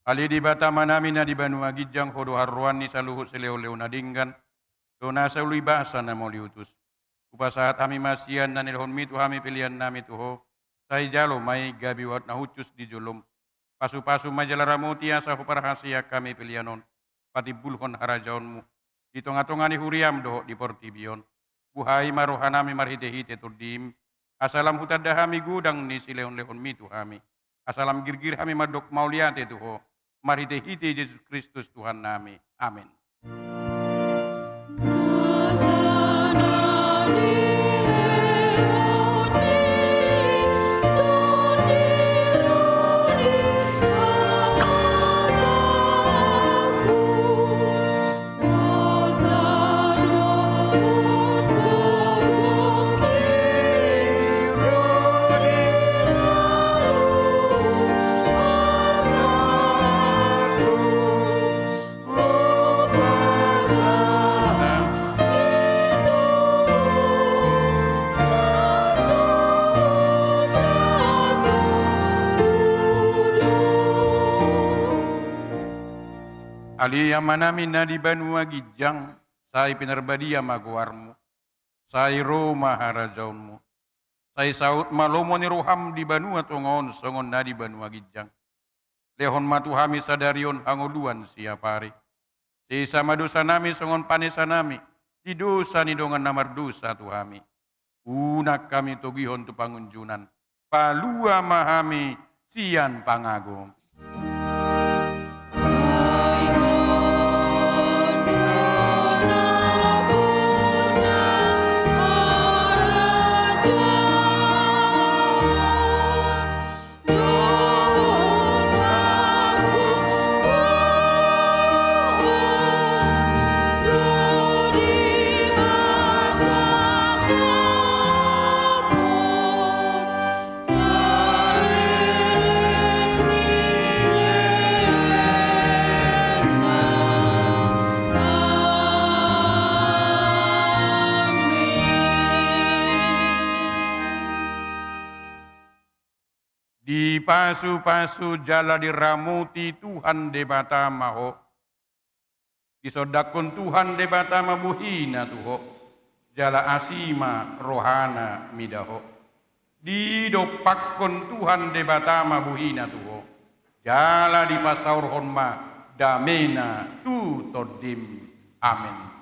Ale Debata Amanami na di banua ginjang, Ho do haroroan ni saluhut silehonlehon na denggan, do na sauli basa na mauliutus. Hupasahat hami ma sian na nilehonMi tu hami peleannami tu Ho, sai jalo ma i gabe uap na hushus di jolom. Pasupasu ma jala ramoti asa huparhaseang hami pelean on patimbulhon harajaonMu di tongatonga ni huriaM dohot di portibi on. Buhai ma rohanami marhitehite TondiM, asa lam hutanda hami godang ni silehonlehonMi tu hami, asa lam girgir hami mandok mauliate tu Ho, marhitehite Jesus Kristus Tuhannami. Amen. Ale Amanami na di banua ginjang, sai pinarbadia ma goarMu. Sai ro ma harajaonMu. Sai saut ma lomo ni rohaM di banua tonga on songon na di banua ginjang. Lehon ma tu hami sadari on hangoluan siapari. Sesa ma dosanami songon panesanami di dosa ni dongan na mardosa tu hami. Unang hami togihon tu pangunjunan. Palua ma hami sian pangago. Dipasupasu jala diramoti Tuhan Debata ma ho. Disondangkon Tuhan Debata ma bohina tu ho, jala asi ma rohana mida ho. Didompakkon Tuhan Debata ma bohina tu ho, jala dipasaorhon ma damena tu tondim. Amen.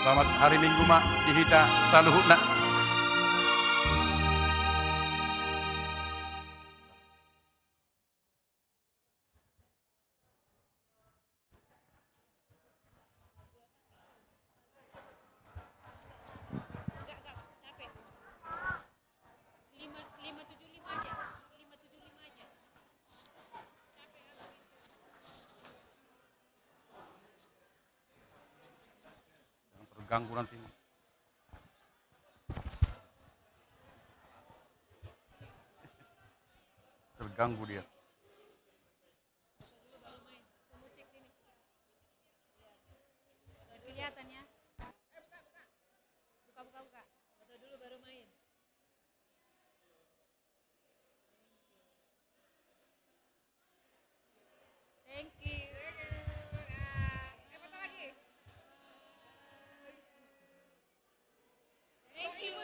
Selamat hari Minggu ma di hita saluhutna. Jangan terganggu nanti. Terganggu dia. Biar kelihatan ya. Buka, buka, buka. Foto dulu baru main. Thank you. Nah, eh, foto lagi. Thank you.